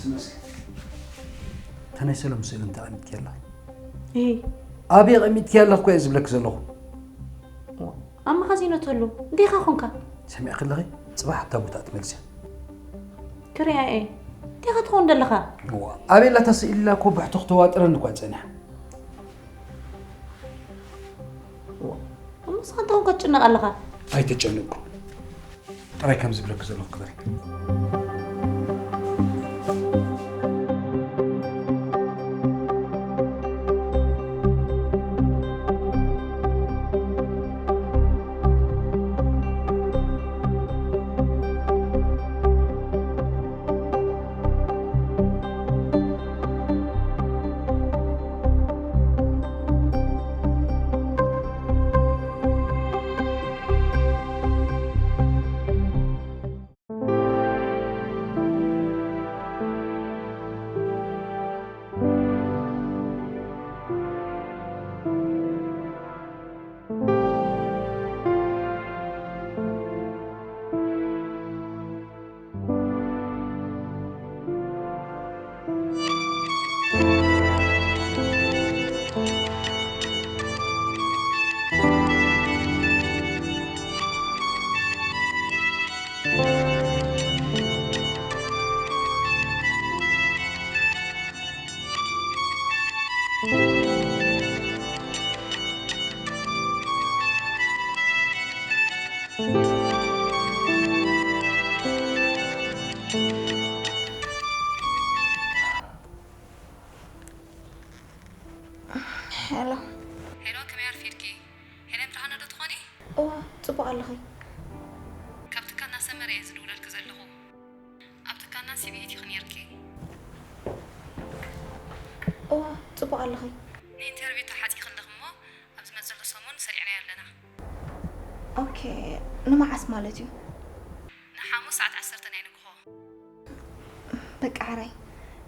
ስመስል። እታ ናይ ሰሎም ስእሊ እንታይ ኣቐሚጥክያ ኣለኺ? እሂ። ኣበይ ኣቐሚጥክያ ኣለኺ እኮ እየ ዝብለኪ ዘለኹ። ኣብ መኻዚኖ ተሉ። እንዴኻ ኾንካ? ሰሚዕኪ ኣለኺ? ጽባሕ ኣብታ ቦታ ትመልስያ። ክሪኣ እየ። እንዴኻ ትኸውን ዘለኻ? እዋ፣ ኣበይ ኣላ እታ ስእሊ ኢላ እኮ ብሕቶ ክተዋጥረኒ እኳ ጸኒሓ። እዋ፣ እሞ ንስኻ እንታይ ኾንካ ትጭነቕ ኣለኻ? ኣይተጨነቕኩ። ጥራይ ከም ዝብለኪ ዘለኹ ግበሪ። ሄሎ። ሄሎ፣ ከመይ ኣርፊድኪ? ሄለን ብርሃነ ዶ ትኾኒ? እዋ፣ ጽቡቕ ኣለኺ? ካብ ትካልና ሰመረ እየ ዝድውለልኪ ዘለኹ። ኣብ ትካልና ሲቪ ኢቲኺ ነይርኪ። እዋ፣ ጽቡቕ ኣለኺ? ንኢንተርቪው ተሓጺኺ ኣለኺ እሞ፣ ኣብ ዝመጽእ ዘሎ ሰሙን ሰሪዕናዮ ኣለና። ኦኬ፣ ንመዓስ ማለት እዩ? ንሓሙስ ሰዓት ዓሰርተ ናይ ንግሆ። በቃ፣ ሕራይ።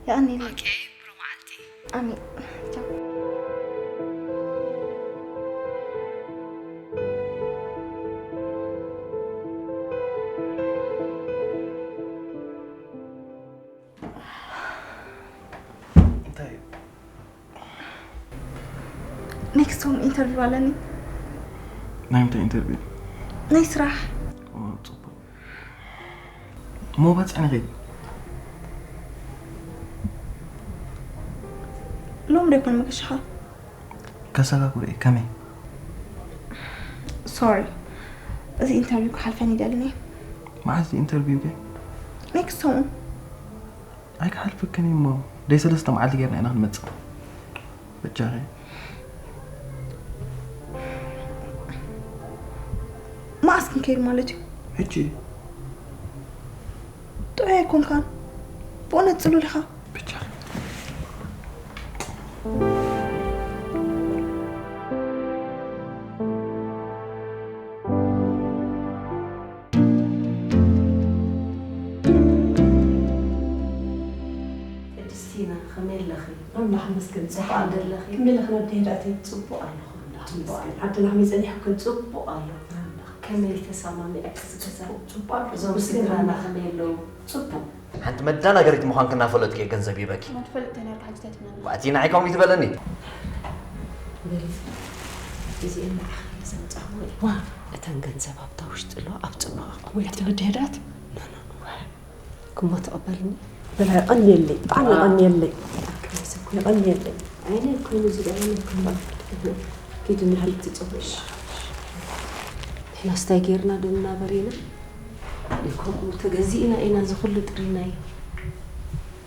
የቐንየለይ። ኦኬ፣ ብሩህ መዓልቲ። ኣሜን። ቻው። እንታይ እዩ? ኔክስት ሆም ኢንተርቪው ኣለኒ። ናይ ምንታይ ኢንተርቪው? ናይ ስራሕ። ኦ፣ ጽቡቕ። እሞ ባጽዕ ንኸይድ። ሎም ዶ ይኮን መገሻኻ? ከሰጋግሮ እየ፣ ከመይ? ሶሪ፣ እዚ ኢንተርቪው ክሓልፈኒ ይደልን እየ። መዓዝ ኢንተርቪው ከ? ኔክስት ሰሙን። ኣይክሓልፈክን እዩ እሞ፣ ደይ ሰለስተ መዓልቲ ጌርና ኢና ክንመጽእ። በጃኺ። መዓስ ክንከይድ ማለት እዩ? ሕጂ። ጥዑይ ኣይኮንካን። ብእውነት ጽሉል ኢኻ። በጃኺ። ቅድስቲና፣ ከመይ ኣለኺ? ኣምላኽ ይመስገን፣ ጽቡቕ ደሓን ኣለኺ? ከመይ ኣለኽን ኣደ ሄዳተይ? ጽቡቕ ኣለኹ፣ ኣምላኽ ጽቡቕ ይመስገን። ኣለኹ። ዓድና ከመይ ጸኒሕክን? ጽቡቕ ኣለኹ፣ ኣምላኽ ከመይ ይመስገን። ተሰማሚዕኪ እዚ ገዛ? ጽቡቕ፣ ጽቡቕ ኣለኹ፣ እዞም ይመስገን ስድራና ኣምላኽ። ከመይ ኣለዉ? ጽቡቕ። ሓንቲ መዳናገሪት ምዃንኪ እናፈለጥኩ እየ ገንዘብ ሂበኪ። መትፈልጥ ተነርካ ሓጅታት መን? ዋእቲ ንዓይ ከምኡ ትበለኒ? በሊ፣ እዚኤን ንዓኺ እየ ዘምጻኹ። ዋ፣ እተን ገንዘብ ኣብታ ውሽጢ ኣለዋ፣ ኣብ ጽቡቕ ኣቐሚጠ። ወይ ኣቲ ወዲ ሄዳት? ኖ፣ ኖ። ክሞ ተቐበልኒ። በላ የቐንየለይ፣ ብጣዕሚ የቐንየለይ። የቐንየለይ። ዓይነ ኮይኑ ዝደረመ ኮይኑ። ኪዱ ንሕልቲ ጽቡሽ። ንሕናስ እንታይ ጌርና ዶ እናበሬና? ከምኡ ተገዚእና ኢና እዚ ኩሉ ጥሪናዮ።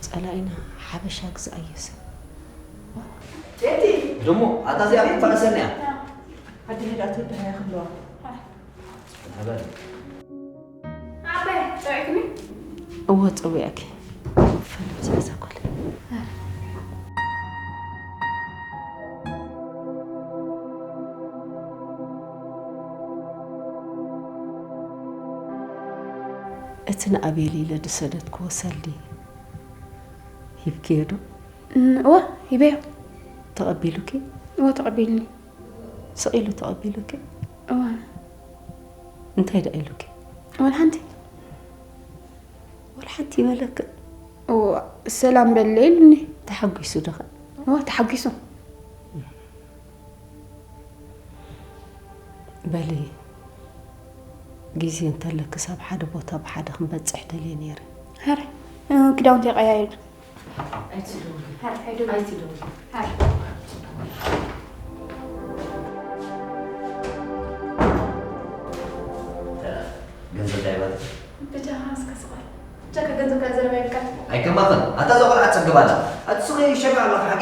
ጸላኢና ሓበሻ ግዛእ እዮ ሰብ። ደሞ ኣታ እዚኣ ክትበኣሰኒ እያ። ኣደ ሄዳት ወዲ ሃያ ክብለዋ። ሓበን። ኣበይ ጸዊዕክኒ? እወ፣ ጸዊዐኪ። ፈለምሲ እዛ ጓል። እቲ ንኣቤል ኢለ ዝሰደድክዎ ሰልዲ ሂብክዮ ዶ? እም፣ እወ፣ ሂበዮ። ተቐቢሉኪ? እወ፣ ተቐቢሉኒ። ስቕ ኢሉ ተቐቢሉኪ? እወ። እንታይ ደኣ ኢሉኪ? ወላ ሓንቲ። ወላ ሓንቲ ይበለክ? እወ፣ ሰላም በለ ኢሉኒ። ተሓጒሱ ዶ ኸ? እወ፣ ተሓጒሱ። በሊ፣ ግዜ እንተለክስ ኣብ ሓደ ቦታ ብሓደ ክንበጽሕ ደልየ ነይረ። ሃረ፣ እ፣ ክዳውንቲ የቀያይር። ኣይትደውሊ። ሃረ፣ ኣይደውሊ። ኣይትደውሊ። ሃረ። ገንዘብ ዳይባት። ብጃኻ እስከ ስቕ በል። ብጃካ ገንዘብ ካልዘረባ ይብቃ። ኣይከማኽን። ኣታ እዛ ቆልዓ ትጸግብ ኣላ። ኣቲ ስኺ ይሸጋ ኣለኻ ሓቂ?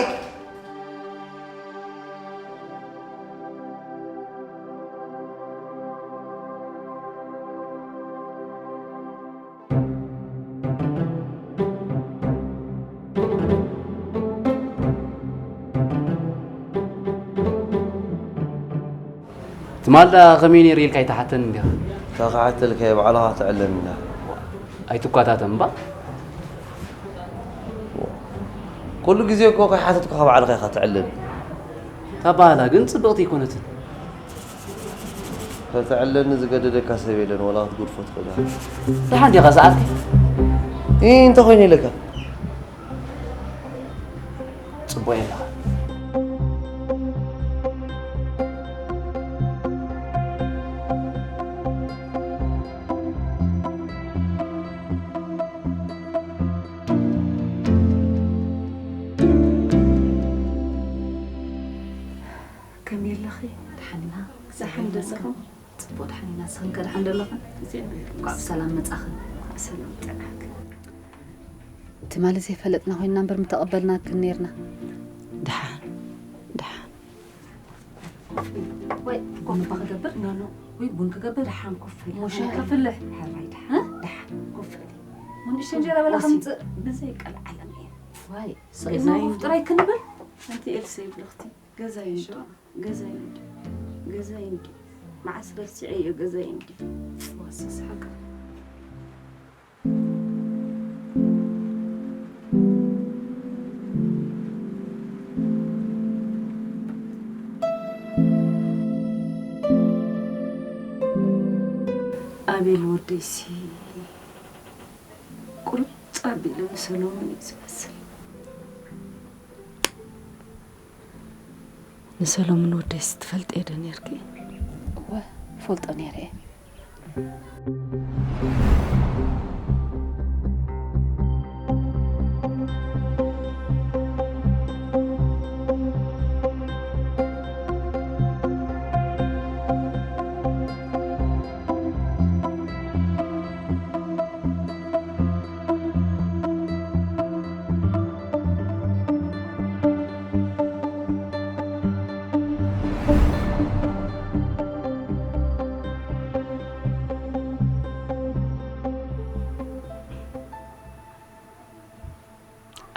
ትማል ደኣ ከመይ ነይሩ ኢልካ ኣይትሓተን እንዲኻ? እታ ክሓተልካ እየ፣ ባዕልኻ ትዕለኒ እንዳ። ኣይትኳታተን እምባ። ኩሉ ግዜ እኮ ከይሓተትኩኻ ባዕልኻ ኢኻ ትዕለኒ። እታ ባህላ ግን ጽብቕቲ ኣይኮነትን። ከተዕለኒ ዝገደደካ ሰብ የለን፣ ዋላ ክትገድፎ ትኽእል ኢኻ። ደሓን ዲኻ ሰዓትካ? እ፣ እንተ ኾይነ ኢለካ። ጽቡቕ ኣለኻ። ከመይ ኣለኺ? ደሓን ኢና። ደሓን ዶ ኣለኹም? ጽቡቕ፣ ደሓን ኢና። ንስኽን ከ ደሓን ዶ ኣለኽን? እግዚኣብሔር እንኳዕ ብሰላም መጻኽን። እንኳዕ ብሰላም ጸናሕክን። ትማሊ ዘይፈለጥና ኮይንና እምበር ምተቐበልናክን ነይርና። ደሓን፣ ደሓን። ኮፍ ኢሊ። ወይ ቡን እባ ክገብር? ኖ፣ ኖ። ወይ ቡን ክገብር? ደሓን ኮፍ ኢሊ። እሞ ሻሂ ከፍልሕ? ሕራይ ደሓን፣ እ? ደሓን ኮፍ ኢሊ። ቡን እሺ፣ እንጀራ በላ ወሲ-፣ ከምጽእ? ብዘይ ቀልዓለም እየ። ዋይ፣ ስቕ ኢልና ገዛይ ኮፍ ጥራይ ክንብል? ኣንቲ ኤልሰይ ብልኽቲ፣ ገዛይ እንዶ፣ ገዛይ እንዶ፣ ገዛይ እንዶ። መዓስ ረሲዐዮ ገዛይ እንዶ። ወሰስ ሓቂ። ኣቤል ወደይሲ ቁርጭ ኣቢሉ ንሰሎሙን እዩ ዝመስል። ንሰሎሙን ወደይሲ ትፈልጥዮ ዶ ነይርኪ? እወ፣ እፈልጦ ነይረ እየ።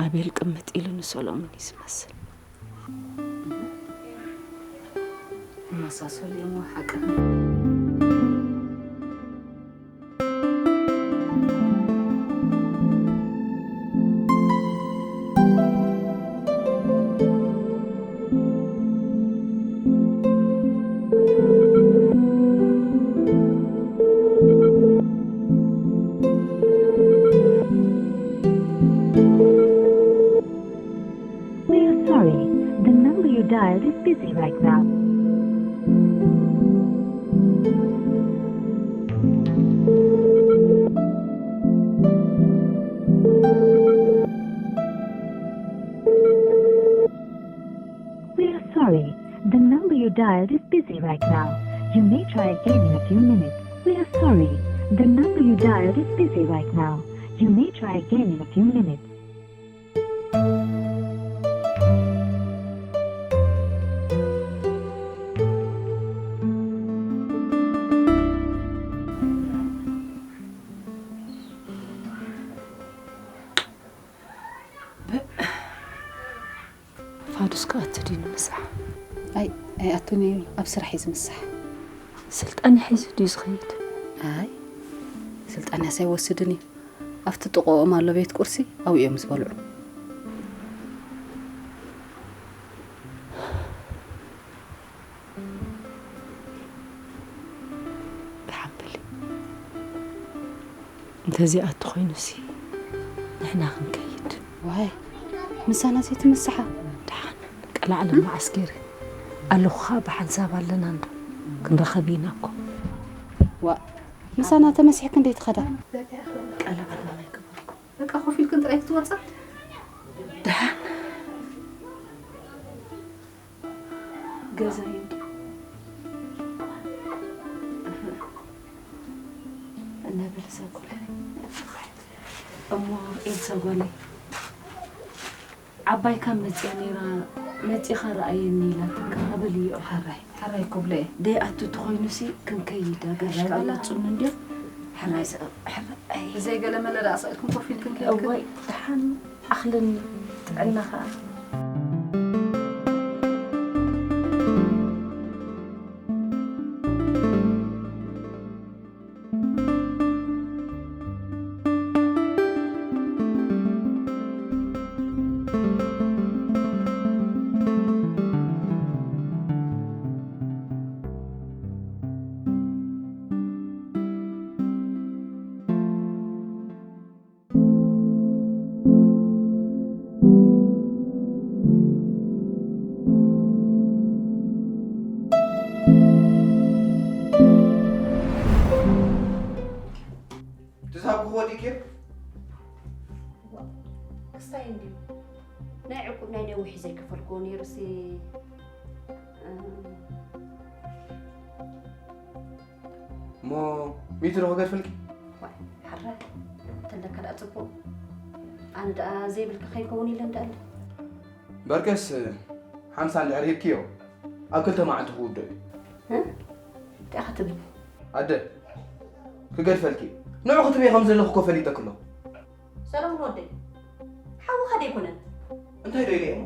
ኣቤል ቅምጥ ኢሉ ንሰሎሙን እዩ ዝመስል። ይመሳሰሉ እዮም ሓቂ። We are sorry. The number you dialed is busy right now. We are sorry. The number you dialed is busy right now. You may try again in a few minutes. We are sorry. The number you dialed is busy right now. You may try again in a few minutes. ፋዱስ ክኣቱ ድዩ ንምሳሕ? ኣይ፣ ኣይኣቱን እዩ፣ ኣብ ስራሕ እዩ ዝምሳሕ። ስልጣን ሒዙ ድዩ ዝኸይድ? ኣይ፣ ስልጣንያስ ኣይወስድን እዩ። ኣብቲ ጥቕኦም ኣሎ ቤት ቁርሲ፣ ኣብኡ እዮም ዝበልዑ። ደሓን በሊ። እንተዚኣ እተኾይኑሲ ንሕና ክንከይድ። ዋይ፣ ምሳና ዘይትምስሓ። ደሓን ቀላዕለ መዓስከር ኣለኹ ኸኣ ብሓንሳብ ኣለና እንዶ ክንረኸብ ኢና እኮ። ዋ፣ ምሳና ተመሲሕኪ እንዴ ትኸዳ? ቀላዕለ ኣይገበርኩ። በቃ ኮፍ ኢልክን ጥራይ ክትወጻ። ደሓን ገዛ ይምጡ። እነ በል እዛ ጓለይ። እሞ ኤልሳ ጓለይ፣ ዓባይካ መጽያ ነይራ፣ መጺኻ ረኣየኒ ኢላትካ፣ ኣበል እዩ። ሕራይ፣ ሕራይ ክብሎ እየ። ደይ ኣቱ ተኾይኑሲ ክንከይድ፣ ኣጋሽ ሕራይ ከኣ በላ። መጹኒ እንድዮም። ሕራይ ሰ-፣ ሕራይ። ብዘይ ገለ መለ ደኣ ስቕ ኢልኩም ኮፍ ኢልክን ከይድክን። እወይ፣ ደሓን ኣኽለኒ፣ ጥዕና ኸኣ። ትዛብኹዎ ዲኪ? ክስታይ እንድዩ። ናይ ዕቁብ ናይ ነዊሕ ዘይከፈልክዎ ነይሩሲ፣ እም። እሞ ሚእቲ ዶ ክገድፈልኪ? ዋይ፣ ሓራይ፣ እንተለካ ደኣ ጽቡቕ። ኣነ ደኣ ዘይብልካ ከይከውን ኢለ እንዳኣለ። በርከስ ሓምሳ እንድሕር ሂብክዮ፣ ኣብ ክልተ መዓልቲ ክውድኦ እዩ። እ? እንታይ ኢኻ ትብል? ኣደ፣ ክገድፈልኪ። ንዑ ክትብየ ከም ዘለኹ እኮ ፈሊጠኪ ኣለኹ። ሰለሙን ወደይ፣ ሓውኻ ዶ ኣይኮነን? እንታይ ዶ ኢለ እሞ?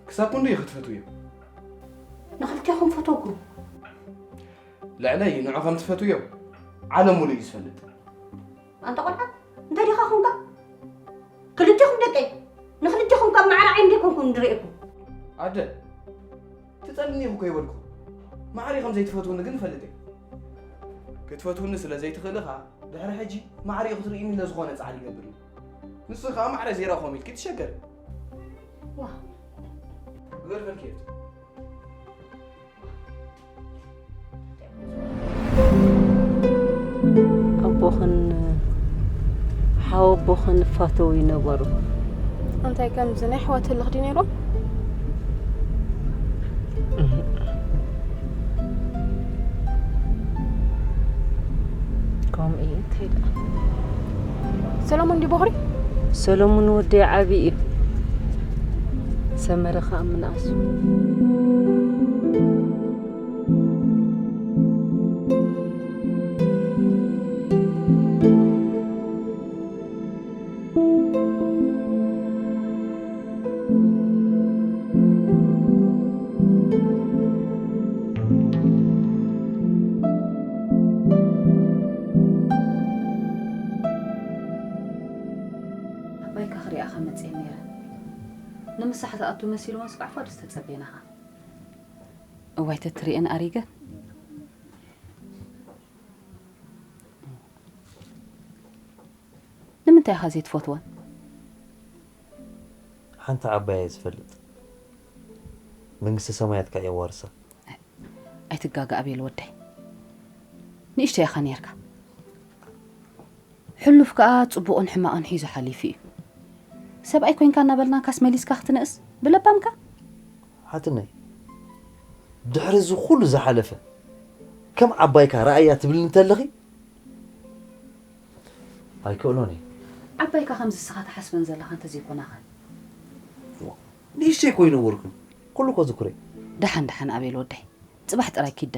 ክሳብ ክንድኡ ኢኺ ትፈትውዮ? ንኽልቴኹም ፈተውኩም። ልዕለይ ንዑ ከም ትፈትውዮ ዓለም ሙሉእ እዩ ዝፈልጥ። ኣንታ ቆልዓ፣ እንታይ ዲኻ ኹንካ? ክልቴኹም ደቀይ፣ ንኽልቴኹም ካብ ማዕረ ዓይኒ ደይኮንኩም ንርእየኩም። ኣደ፣ ትጸልኒ ኢኹ ከይበልኩ፣ ማዕረ ከም ዘይትፈትውኒ ግን እፈልጥ እየ። ክትፈትውኒ ስለ ዘይትኽእሊ ኸኣ፣ ድሕሪ ሕጂ ማዕረ ክትርእይኒ ኢለ ዝኾነ ጻዕሪ ይገብር እየ። ንስኺ ኸኣ ማዕረ ዘይረኣኹም ኢልኪ ትሸገሪ። ዋ። ክገድፈልኪ እየ። ኣቦኽን ሓወቦኽን ይፋተዉ ይነበሩ። እንታይ ከምዚ ናይ ኣሕዋት ህልኽ ድዩ ነይሩ? እህ። ከምኡ እዩ እንተይዳ። ሰሎሞን ድዩ ቦኽሪ? ሰሎሞን ወደይ ዓቢ እዩ። ሰመረ ኸኣ ምንኣሱ። ዓባይካ ክሪኣኻ መጽየ ነይረ። ንምሳሕ ዝኣቱ መሲልወን ስጋዕ ፋዱስ ተጸቤናኻ። እዋይ ተትሪኤን ኣሪገን። ንምንታይ ኢኻ ዘይትፈትወን? ሓንቲ ዓባይ እየ ዝፈልጥ። መንግስቲ ሰማያት ከኣ የዋርሳ። ኣይትጋገ ኣቤል ወደይ። ንእሽተይ ኢኻ ነይርካ። ሕሉፍ ከኣ ጽቡቕን ሕማቕን ሒዙ ሓሊፉ እዩ። ሰብኣይ ኮንካ እናበልናካስ መሊስካ ክትንእስ ብለባምካ? ሓትነይ፣ ድሕሪ እዚ ኩሉ ዝሓለፈ ከም ዓባይካ ረኣያ ትብልኒ እንተለኺ ኣይክእሎን እየ። ዓባይካ ከምዚ ንስኻ ትሓስበን ዘለኻ እንተዘይኮናኸ? ንእሽተይ እኮ ኣይነበርኩን። ኩሉ እኮ ዝክረይ። ደሓን ደሓን ኣቤል ወደይ። ጽባሕ ጥራይ ኪደ።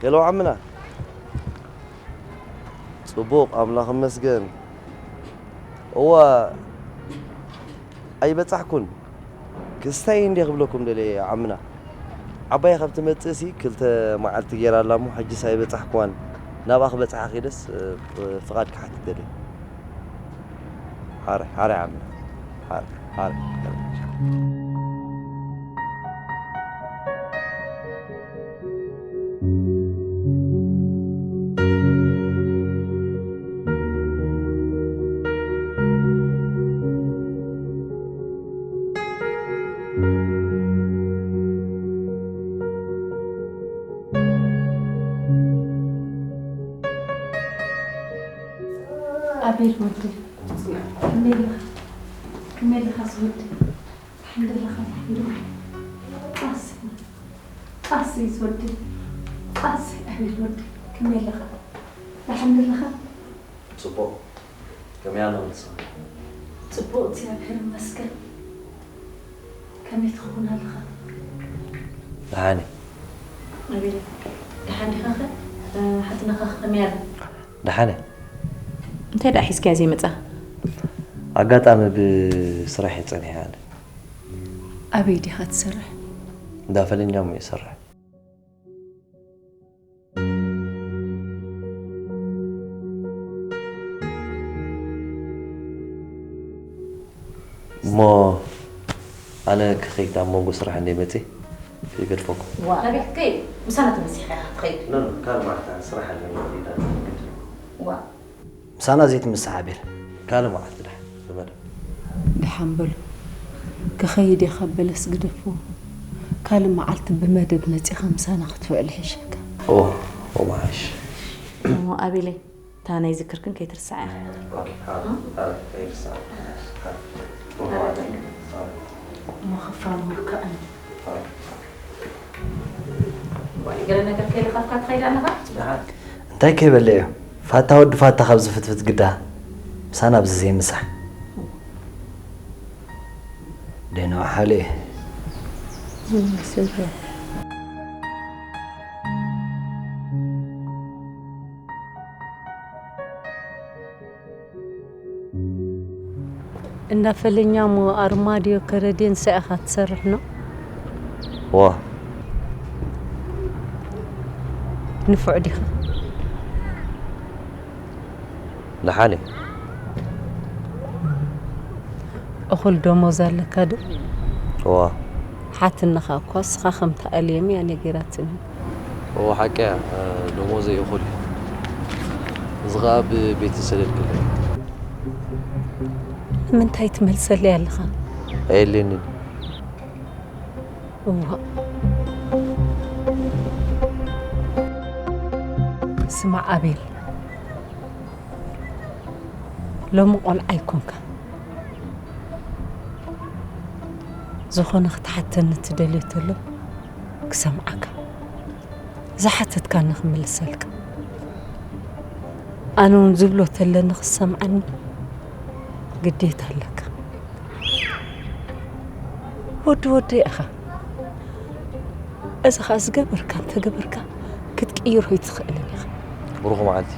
ሄሎ ዓምና። ጽቡቕ፣ ኣምላኽ ይመስገን። እዋ፣ ኣይበጻሕኩን። ክስታይ እንዴ ክብለኩም ደልየ ዓምና። ዓባይ ካብ ትመጽእሲ ክልተ መዓልቲ ጌራ ኣላ እሞ፣ ሕጅስ ኣይበጻሕኩዋን። ናብኣ ክበጽሓ ኺደስ፣ እ፣ ፍቓድ ክሓትት ደልየ። ሓራይ፣ ሓራይ ዓምና። ሓራይ፣ ሓራይ። ኣቤል ወደይ፣ ከመይ ኣለኻ? ከመይ ኣለኻ ዝወደይ? ደሓን ደለኻ? ደሓን ዶ? ቃሲ፣ ቃሲ ዝወደይ፣ ቃሲ ኣቤል ወደይ፣ ከመይ ኣለኻ? ደሓን ደለኻ? ጽቡቕ። ከመይ ኣሎ ንስኻ? ጽቡቕ፣ እግዚኣብሔር ይመስገን። ከመይ ትኸውን ኣለኻ? ደሓን እየ። ኣቤል፣ ደሓን ዲኻኸ? ሓትነኻ ከመይ ኣላ? ደሓን እየ። እንታይ ደኣ ሒዝካያ ዘይመጻ? ኣጋጣሚ ብስራሕ እየ ጸኒሐ ኣነ። ኣበይ ዲኻ ትሰርሕ? እንዳ ፈለኛ እሞ እየ ዝሰርሕ። እሞ ኣነ ክኸይድ ኣብ መንጎ ስራሕ እንደ መፅእ ይገድፈኩም። ዋ፣ ኣቤት ከይድ፣ ምሳና ተመሲሕካ ኢኻ ትኸይድ። ኖ፣ ኖ፣ ካልእ መዓልቲ ኣነ ስራሕ ኣለኒ፣ ክኸይድ ኣለኒ ግድን። ዋ። ምሳና ዘይትምሳሕ ኣቤል። ካልእ መዓልቲ ደሓን ብመደብ። ደሓን በሉ። ክኸይድ እየ ካብ በለስ ግደፍዎ። ካልእ መዓልቲ ብመደብ መጺኻ ምሳና ክትውዕል ይሕሸካ። ኦ፣ ኦ፣ መዓሽ። እሞ ኣቤለይ፣ እታ ናይ ዝክርክን ከይትርስዓ ኢኻ። ኦኬ፣ ሓ-፣ ሓ-፣ ከይርሳዕ። ሓ-፣ ሓ-፣ እሞ ክፋል ምርካእን። ሓ-፣ ዋይ፣ ገለ ነገር ከይረኸብካ ትኸይድ ኣለኻ? ደሓን። እንታይ ከይበለ እዩ? ፋታ ወዲ ፋታ ካብ ዝፍትፍት ግዳ ምሳና ኣብዚ ዘይምሳሕ። ደህና ውሓሉ እየ። ዝመስል። እንዳ ፈለኛ እሞ ኣርማድዮ ከረድዮ ንሳ ኢኻ ትሰርሕ ኖ? ዋ። ንፉዕ ዲኻ? ደሓን እየ። እኹል ደሞዝ ኣለካ ዶ? እዋ። ሓትነኻ እኳ እስኻ ከም ትኣልየም እያ ነጊራትኒ። እዎ፣ ሓቂ እያ፣ ደሞዘይ እኹል እዩ። እዚ ኸኣ ብቤት ዝሰደድክለይ። ንምንታይ ትመልሰለይ ኣለኻ? ኣየድልየንን እዩ። እዋእ። ስማዕ ኣቤል፣ ሎሚ ቆልዓ ኣይኮንካ። ዝኾነ ክትሓተኒ ትደልዮ ተሎ ክሰምዓካ። ዝሓተትካኒ ክምልሰልካ። ኣነ እውን ዝብሎ ተለኒ ክሰምዓኒ ግዴታ ኣለካ። ወዲ ወደይ ኢኻ። እዚ ኸኣ ዝገበርካ እንተገበርካ ክትቅይሮ ኣይትኽእልን ኢኻ። ብሩኽ መዓልቲ።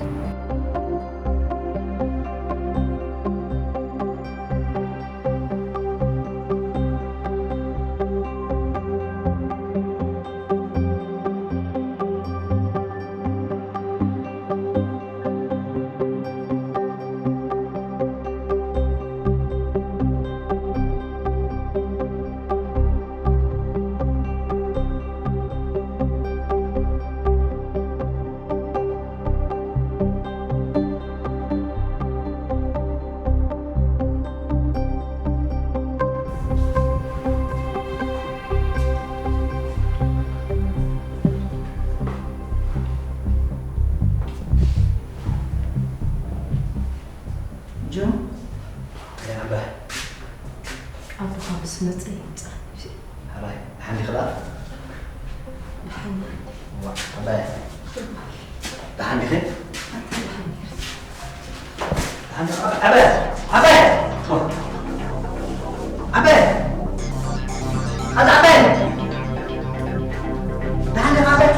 ጆን፣ ኣቦኻ ምስ መጸ ይምጻ። ሓራይ፣ ደሓን ዲኺ ደኣ? ደሓን። ዋ፣ ኣባይ። ደሓን ዲኺ? ኣታ ደሓን ነይረ። ደሓን ዲኺ? ኣባይ፣ ኣባይ። ኣባይ። ኣታ ኣባይ። ደሓን ዲኺ ኣባይ?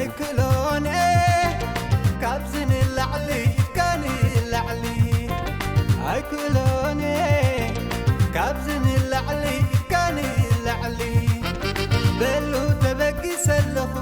ኣይክእሎን እየ ካብዚ ንላዕሊ፣ እካ ንላዕሊ ኣይክእሎን እየ ካብዚ ንላዕሊ፣ እካ ንላዕሊ። በሉ ተበጊሰ ኣለኹ